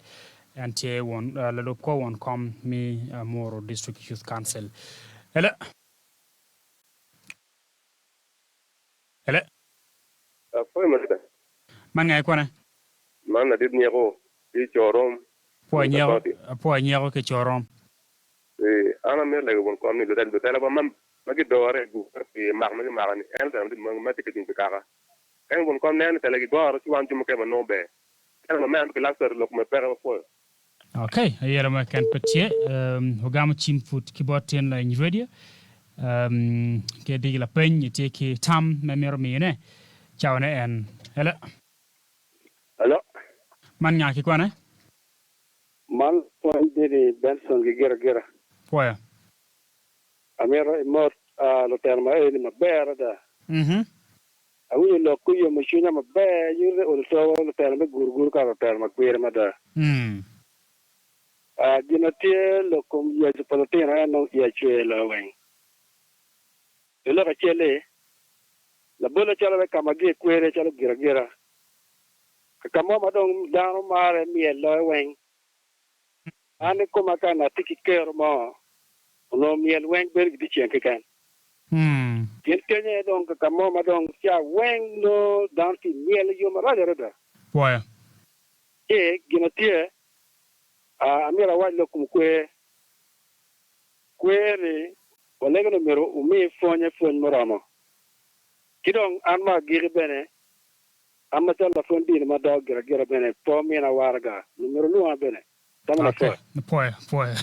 S2: en tye won lalub kor won kom me Amuru District Youth Council. Hello. Hello.
S11: Apwoyo madit.
S2: Man nga ikwane?
S11: Man ladit nyeko ki corom.
S2: Apwoyo nyeko, apwoyo nyeko ki corom.
S11: Ee, an amito lego won kom ni lutela wa ma gidore i buk pi mak ma gimako ni en lutela madit ma tye ka cung pi kaka. Ento won kom neno ni tela gigoro ci wan jo mukene wanongo ber. Ento ma meno pe kilak lok me peke wapwoyo.
S2: Ok, ayero mo keken pe tye. Wagamo cim pud ki bot tyen lainy radio. Ki adigi lapeny itye ki tam ma imito miyone. Cawane en. Hello.
S11: Hello.
S2: Man nga ki kwane?
S12: Man pwony dini Benson ki gira gira.
S2: Pwoyo.
S12: Amito imot lutino ma eni maber adada. Awinyo lok ki yomo cwinya maber nyuto ni olo towa lutino me guruguru kara lutino ma kwiri mada. Gin ma tye lok kom yacu pa lutino en dong iya cwer loyo weng. I lok acel-li, labolle calo wek ka ma gin kweri calo giragira, ka mo ma dong dano mare myel loyo weng. An ikoma ka onongo atye ki kero mo, onongo myel weng bedo gidyeceng keken. Pien kenyo aye dong ka mo ma dong ca weng nongo dano tye myel i yo marac adada.
S2: Pwoyo.
S12: Ci gin ma tye, amyero awac lok kom kwer. Kwer-ri walego ni myero wumi pwonye pwony muromo. Ki dong an ma agiki bene, an macalo lapwony dini ma dok giragira bene pe omina waraga, nyo myero olwonga bene. Tamo
S2: Okay,
S12: lapwoyo.
S2: pwoyo, pwoyo.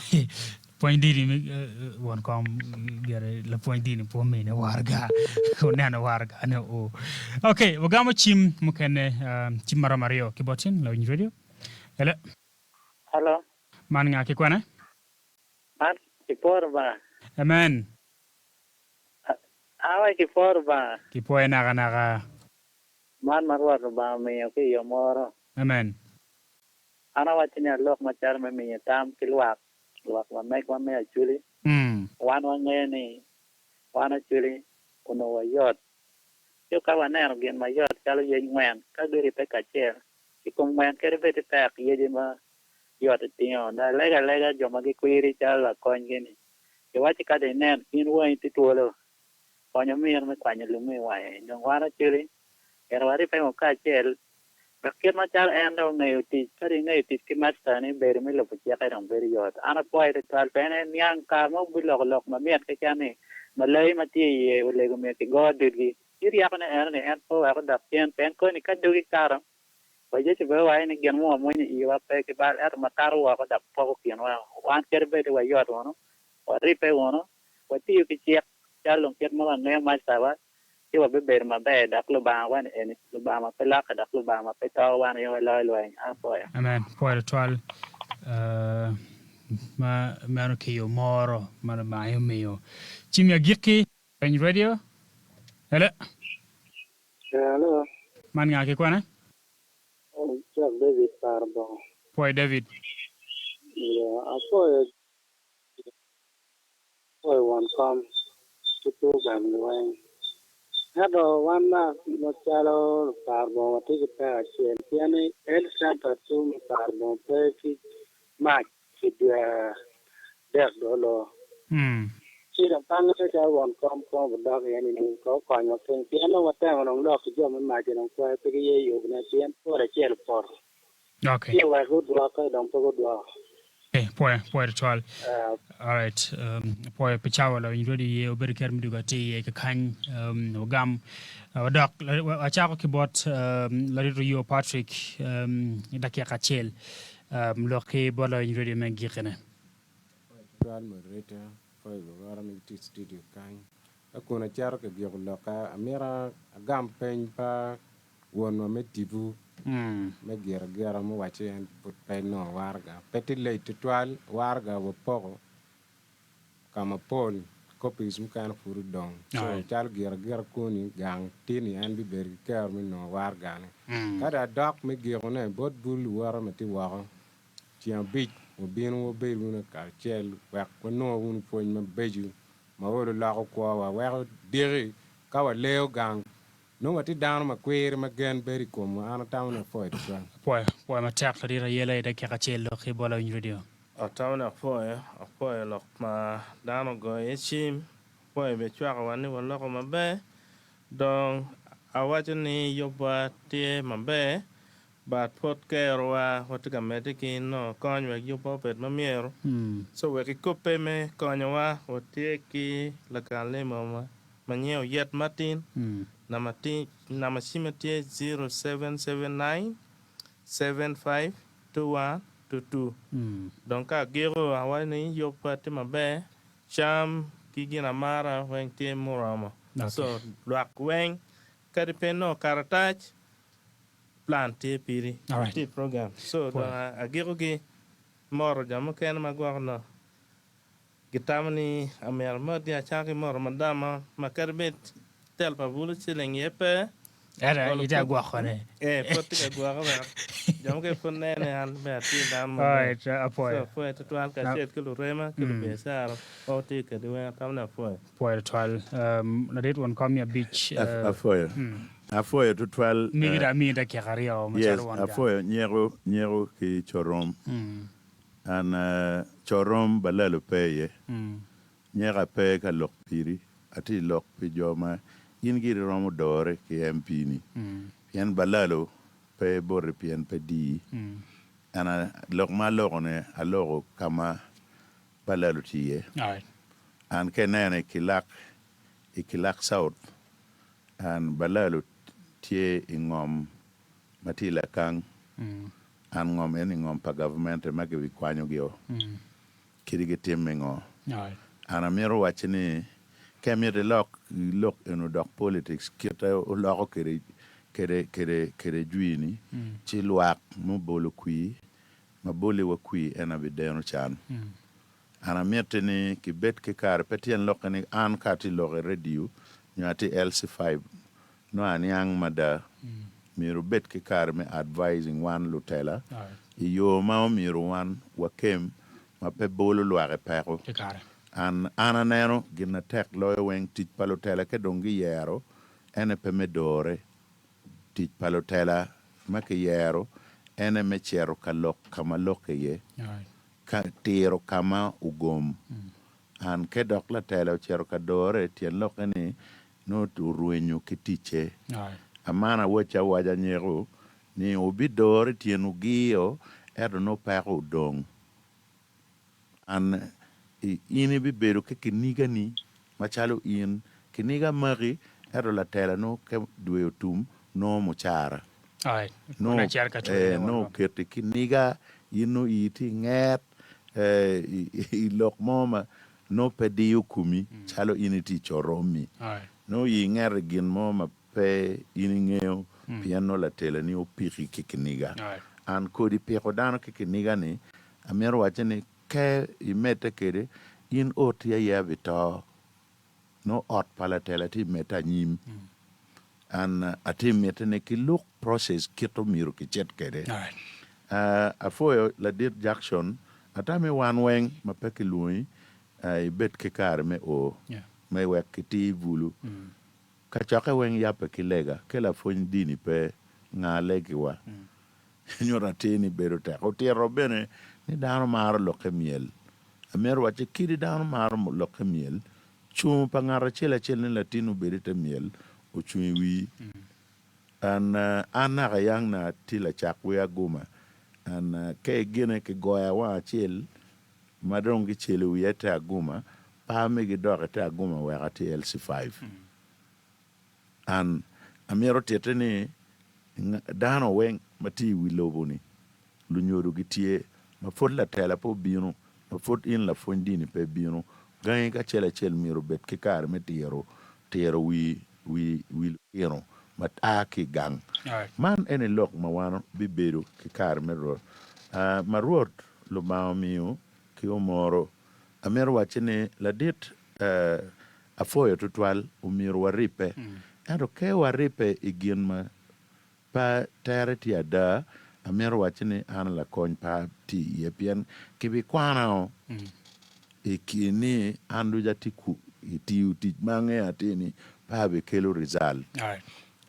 S2: Pwony dini mi won kom gire lapwony dini pe omine waraga. Oneno waraga ne oo. Okay, wagamo cim mukene, cim maromo aryo ki bot in, lawiny radio. Hello.
S13: Hello.
S2: Man nga ki kwene?
S13: Man kipwo Rubanga.
S2: Amen.
S13: Awa kipwo Rubanga.
S2: Kipwoye nakanaka.
S13: Man ma Rwot Rubanga omiyo ki i yo moro.
S2: Amen.
S13: An awaco ni alok macalo me miyo tam ki lwak, lwak ma megwa me Acholi. Wan wangeyo ni wan Acholi onongo wayot. Ci ka waneno gin mayot calo yec ngwen, ka guribbe kacel, i kom ngwen kadi bed ni pek yece ma yot itingo. Dong alego alega jo ma gikwiri calo lakonygi-ni, giwacci ka dong inen in wangi tye twolo, kony omiro me kwanyo lumme i wange. Dong wan Acholi myero waribbe wunu kacel wek kit macalo en dong ongeyo tic, ka dong ingeyo tic ki macta-ni, bedo me lubo cikke dong bedo yot. An apwoye tutwal pien en niang kare mo biloko lok mamit keken ni malayi ma tye i iye olego myero kigo dudgi. Ci ryekone eno ni en pe owek odok cen pien koni ka dogi kato, Wa Yecu bene owaco ni gin mo wamwonyo i iwa pe ki bal, ento ma kato woko dok poko kinwa. Wan kadi bed ni wayot wunu, waribbe wunu, watiyo ki cik calo dong kit ma wangeyo macawa, ci wabibedo maber dok Lubanga wa ni eni Lubanga ma pe lokke dok Lubanga ma pe to, wan aye waloyo lweny. Apwoyo.
S2: Amen. Pwoyo twatwal ma meno ki yo moro ma Lubanga aye omiyo. Ci mi agikki. Peny radio. Hello.
S12: Hello.
S2: Man nga ki kwene?
S12: Cok David paro bongo.
S2: Pwoyo David.
S12: Yeah, apwoyo apwoyo won kom ki program ni weng. Ento wan ma macalo lupar bongo watye ki peko acel pien ni health center tung me paro bongo pe ki mac pi dwe adek dong oloo. Ci dong pange pe calo won kom kong obidok iye nining kong okonywa piny pien dong watemo dong lok ki jo me mac-ci dong kwer pe giye yubone pien pol acel opoto.
S2: Okay.
S12: Ci wek gudwoke dong pe gudwoko.
S2: Okay, pwoyo, pwoyo tutwal. Alright, um, pwoyo pi cawa lawiny rwodi iye obedo ker me dugo atir iye kakany um, wagam uh, wadok wacako ki bot um, ladit Oyo Patrick um, dakika acel um, lok ki bot lawiny rwodi me gikine.
S1: Pwoyo tutwal moderator, pwoyo luwota ma gitye i studio kany. Ka kun acito ka giko lokka, amito agam peny pa wonwa me tipo me giragira muwacci en pud pe enongo waraga. Pe tye late tutwal, waraga wapoko ka mapol, copies mukene pud odong. So calo giragira koni gang tini en bibedo ki kero me nongo waragane. Ka dong adok me gikone bot bul luwote ma tye woko, ceng abic wabino wabed wunu kacel wek wanongo wunu pwony mabeco ma olo loko kwowa weko diki ka waleyo gang nongo watye dano ma kwiri ma gen bedo i komwa. An atamo ni apwoyo tutwal.
S2: Apwoyo, apwoyo matek ladit Ayela i dakika acel lok ki bot lawiny radio.
S3: Atamo ni apwoyo, apwoyo lok ma dano ogoyo iye cim, apwoyo bene cwako wa ni waloko maber, dong awaco ni yubwa tye maber But pwod kerowa watye ka medde ki nongo kony wek yubwa obed ma myero. So wek ikobbe me konyowa, watye ki lagal limo ma nyinge Oyet Martin, namba cimme tye 0779752122. Dong ka agiko awaco ni yubwa tye maber, cam ki gin amara weng tye muromo. So lwak weng kadi pe inongo karatac, Plan tye piri.
S2: Alright.
S3: Tye i program. So
S2: Pwoyo.
S3: dong agiko ki moro jo mukene ma gwoko nongo. Gitamo ni amyero amotgi acako ki moto madama ma kadi bed tel pa bulu ciling iye pe.
S2: Ento itye ka gwokone.
S3: Ee, pud tye ka gwoke wek jo mukene pud nen ni an bene atye dano maber.
S2: So
S3: apwoyo tutwal kacel ki lurema ki lubiacara ma watye kwedgi weng atamo ni apwoyo.
S2: Apwoyo tutwal. Ladit won kom me abic.
S4: Apwoyo. Apwoyo tutwal.
S2: Migi dong amiyi dakika aryo macalo won gang.
S4: Apwoyo nyeko nyeko ki corom. An corom balalo pe iye. Nyeka pe ka lok piri, atye lok pi jo ma in giri romo dore ki MP ni. Pien balalo pe boti pien pe diyi. An lok ma aloko ni aloko ka ma balalo tye iye. An ka ineno i Kilak, i Kilak South, an balalo tye i ngom ma tye i Lakang. An ngom eni ngom pa gavmente ma gibikwanyogi-o. Kadi gitimme ngo? An amito wacci ni ka imito ilok lok eni odok politics kite oloko kede kede kede kede jwi ni ci lwak mubolo kwir ma boli wa kwir en aye bideno can. An amiti ni kibed ki kare pe tyen lokke ni an ka atye lok i radio nyo atye i LC5 Nongo aniang mada, myero wubed ki kare me advising wan lutela i yo ma omyero wan wakem ma pe bolo lwak i peko. An an aneno gin na tek loyo weng tic pa lutela ka dong giyero ene pe me dore. Tic pa lutela ma kiyero ene me cito ka lok ka ma lokke iye, ka tiro ka ma ogom. An ke dok latela ocito ka dore tyen lokke ni Nongo orwenyo ki ticce. Aman awacci awaca nyeko ni wubidore tyen wugiyo ento nongo peko odong. An in ibibedo ki kinigani macalo in, kiniga maki ento latela nongo ka dwe otum nongo mucara. Nongo oketi kiniga in nongo ii tye inget i lok mo ma Nongo pe diyo komi calo in itye i corommi. Nongo i ingete gin mo ma pe in ingeyo pien nongo latelani opiki ki kiniga. An kodi piko dano ki kiniga-ni, amito wacce ni ka imedde kwede, in oti aye abito. Nongo ot pa latela tye medde anyim. An atye mitte ni kiluk process kit omyero kicit kwede. Apwoyo ladit Jackson, atami wan weng ma pe kilwongi ibed ki kare me o me wek kitir bulu. Kacokke weng yabbe ki lega, ke lapwony dini pe, nga legiwa? Nyuto atir ni bedo tek. Otito bene ni dano maro lokke myel. Amito wacci kadi dano maro lokke myel, Cungo pa ngat acel acel ni latin obed i te myel ocung i wii. An an naka yang na atye lacak wer aguma an ka igine ki goya wang acel ma dong ki celo wiya ite aguma pe amigi dok ite aguma wek atye LC5. An amito tite ni dano weng ma tye i wi lobo ni lunyodo gitye ma pwod latela pe obino, ma pwod in lapwony dini pe ibino, gangi kacel acel myero obed ki kare me tiro tiro wi wi wi lutino ma a ki i gang. Man eni lok ma wan bibedo ki kare me Rwot ma Rwot Lubanga omiyo ki omoro. Amito wacci ni ladit apwoyo tutwal omyero waribbe ento ke waribbe i gin ma Pe tere tye ada, amito wacci ni an lakony pe atye iye pien kibikwana i kin ni an ducu atye tiyo tic ma angeyo atir ni pe abikelo result.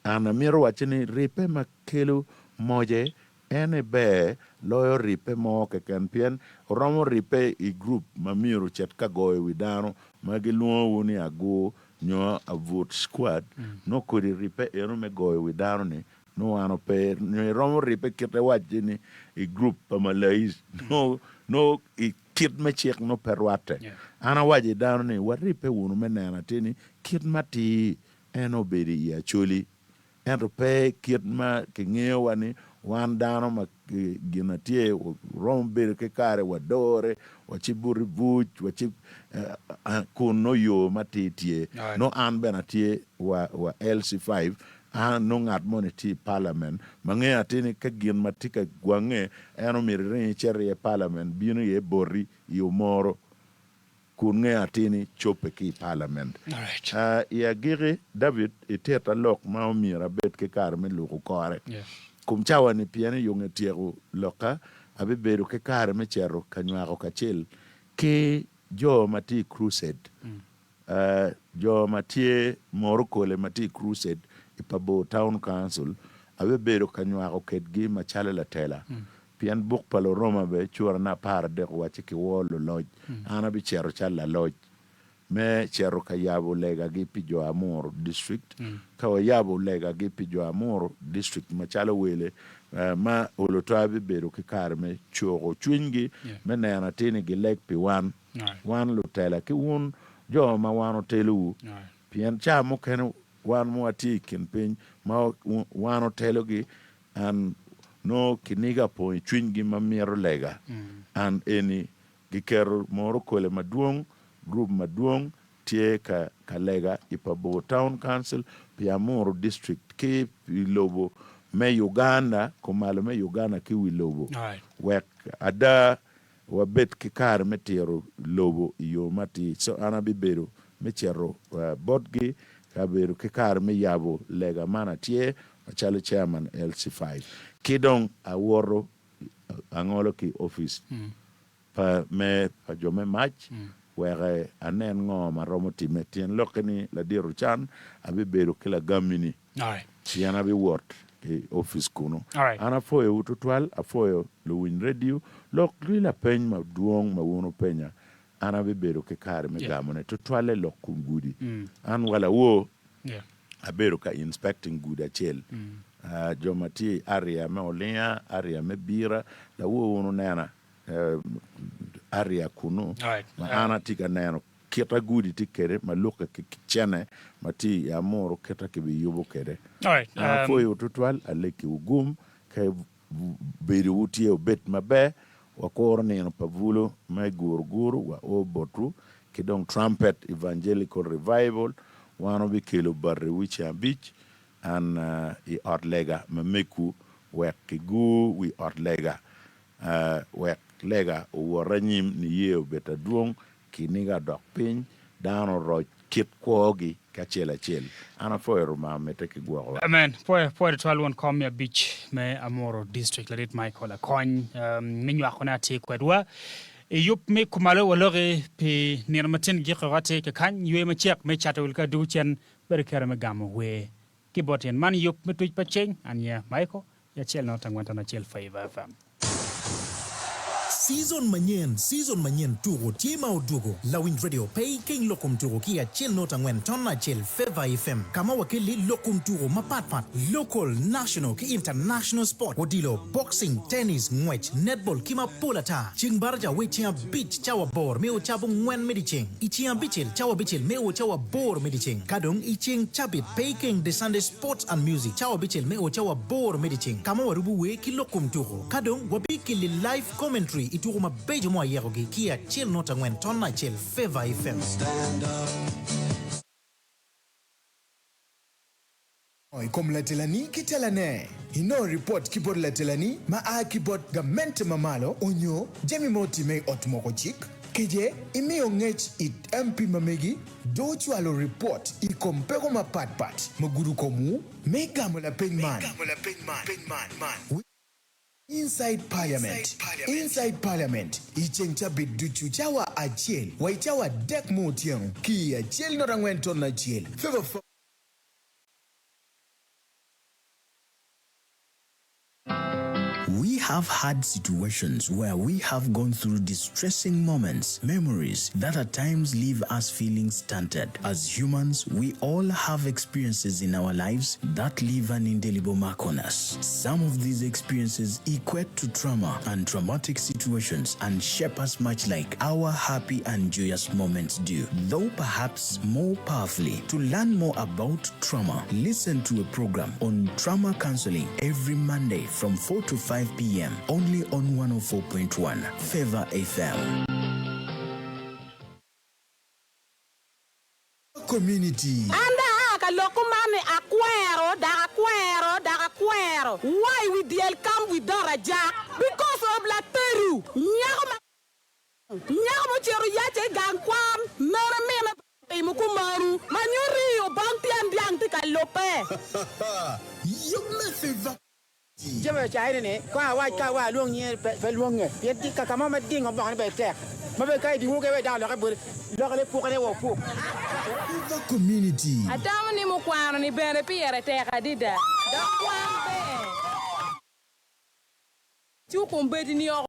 S4: An amito wacci ni ribbe ma kelo moce en aye ber loyo ribbe mo keken pien oromo ribbe i gurup ma myero ocit ka goyo wi dano ma gilwongowu ni agur nyo abut squad nongo kodi ribbe eno me goyo wi dano ni nongo wan ope nyo iromo ribbe kite wacci ni i group pa malais nongo nongo i kit me cik nongo pe rwatte. An awaco i dano ni waribbe wunu me neno atir ni kit matir en obedo i Acholi. Ento pe kit ma kingeyowa ni wan dano ma gin na tye, waromo bedo ki kare wadore, wacibuto i buc, waci kun nongo yo matir tye. Nongo an bene atye wa wa LC5, an nongo ngat moni tye i parliament ma ngeyo atir ni ka gin ma tye ka gwange en omyero iring icit iye i parliament bino iye boti i omoro. kun ngeyo atir ni cobbe ki i palament. I agikki, David ititta lok ma omyero abed ki kare me luko kore. Kom cawa-ni pien i yo nge tyeko lokka, abibedo ki kare me cito ka nywako kacel ki jo ma tye i crusade. Jo ma tye morokole ma tye i crusade i Pabor Town Council, abibedo ka nywako kedgi macalo latela. Pien buk pa Luroma bene curane aparadek owacci kiwor luloc, an abicito calo laloc me cito ka yabo legagi pi jo Amuru District. Ka wayabo legagi pi jo Amuru District macalo wele ma olo to abibedo ki kare me cuko cwinygi me neno atir ni gileg pi wan, wan lutela ki wun jo ma wan otelowu. Pien ca mukene wan ma watye i kin piny ma wan otelogi An nongo kiniga opong i cwinygi ma mito lega. An eni giketo morokole madwong, group madwong tye ka ka lega i Pabor Town Council pi Amuru District ki pi lobo me Uganda, kumalo me Uganda ki wi lobo wek ada wabed ki kare me tiro lobo i yo matir. So an abibedo me cito botgi ka bedo ki kare me yabo lega man atye macalo chairman LC5 ki dong awoto angolo ki office pa me pa jo me mac wek anen ngo ma romo time. Tyen lokke ni ladit Ocan abibedo ki lagammi ni pien abiwot i office kunu. An apwoyowu tutwal, apwoyo luwiny radio lok ki lapeny madwong ma wun wupenya an abibedo ki kare me gamone tutwalle lok kom gudi. An wa lawor abedo ka inspecting gudi acel jo ma tye i area me Olinga, area me Bira, lawor wun wunena area kunu ma an atye ka neno kita gudi tye kwede ma lukke ki cene ma tye i Amuru kita kibiyubo kwede. An apwoyowu tutwal, alekiwu gum ka bedowu tye obed maber, wakuro nino pa bulu me guruguru wao botwu ki dong Trumpet Evangelical Revival wan wabikelo batiwu ceng abic an i ot lega ma megwu wek kigur wi ot lega wek lega owot anyim niye obed adwong Kiniga odok piny, dano oroc kit kwogi ki acel acel. An apwoyo Rubanga omedde ki gwokowa.
S2: Amen. Pwoyo, pwoyo tutwal won kom me abic me Amuru District Ladit Michael Akony me nywako ne atir kwedwa i yub me kumalo waloki pi nino matin giko atir kakany ywe macek me cato wil ka adugu cen bedo kere me gamo wer Ki bot in, man yub me tuc pa ceng, an nyinga Michael, i acel not angwen ton acel Favor FM.
S14: Season manyen, season manyen tuko tye ma odwogo, Lawiny Radio pe ikeng lok kom tuko ki i acel not angwen ton acel Favor FM ka ma wakelli lok kom tuko mapat pat, local, national ki international sport, odilo, boxing, tennis, ngwec, netball ki mapol ata. Ceng baraja wa i ceng abic cawa aboro me o cabo ngwen me dyeceng. I ceng abicel, cawa abicel me o cawa aboro me dyeceng, ka dong i ceng cabit pe ikeng The Sunday Sports and Music, cawa abicel me o cawa aboro me dyeceng, ka ma warubo wer ki lok kom tuko. Ka dong wabikeli live commentary i tuko mabeco ma wayekogi ki i acel not angwen ton acel Favor FM.
S8: I kom latelani ki telane. Inongo ripot ki bot latelani ma a ki bot gamente ma malo onyo jami ma otime i ot moko cik, kece imiyo ngec it MP ma megi do cwalo ripot i kom peko ma pat pat ma gudo komwu. Me gamo lapeny man, Inside Parliament, Inside Parliament, i ceng cabit ducu cawa acel wa i cawa adek me otyeno ki i acel not angwen ton acel. Favor.
S14: We have had situations where we have gone through distressing moments, memories that at times leave us feeling stunted. As humans, we all have experiences in our lives that leave an indelible mark on us. Some of these experiences equate to trauma and traumatic situations and shape us much like our happy and joyous moments do, though perhaps more powerfully. To learn more about trauma, listen to a program on trauma counseling every Monday from 4 to 5 p.m. only on 104.1 Favor FM.
S8: Community.
S7: An dong aa ka lok kuman ni akwero dok akwero dok akwero why we dyel come without ajak because of lateru nyako ma.
S15: Nyako mucito yace i gang kwan mene mine timo kumanu ma nyuto i obong tyen dyang tye ka lubbe.
S8: Yub me Favor.
S16: Jami ocaye ni ni kong awac ka wa alwong nyinge pe lwonge pien tye ka mo ma dingo bongo ni bene tek ma bene ka idiwu ke wek dano oloke boti loke ne puke ne wa opuk.
S8: Favor Community.
S17: Atamo ni mukwano ni bene pire tek adada dok kwan ber. Ci okombeddi ni oko.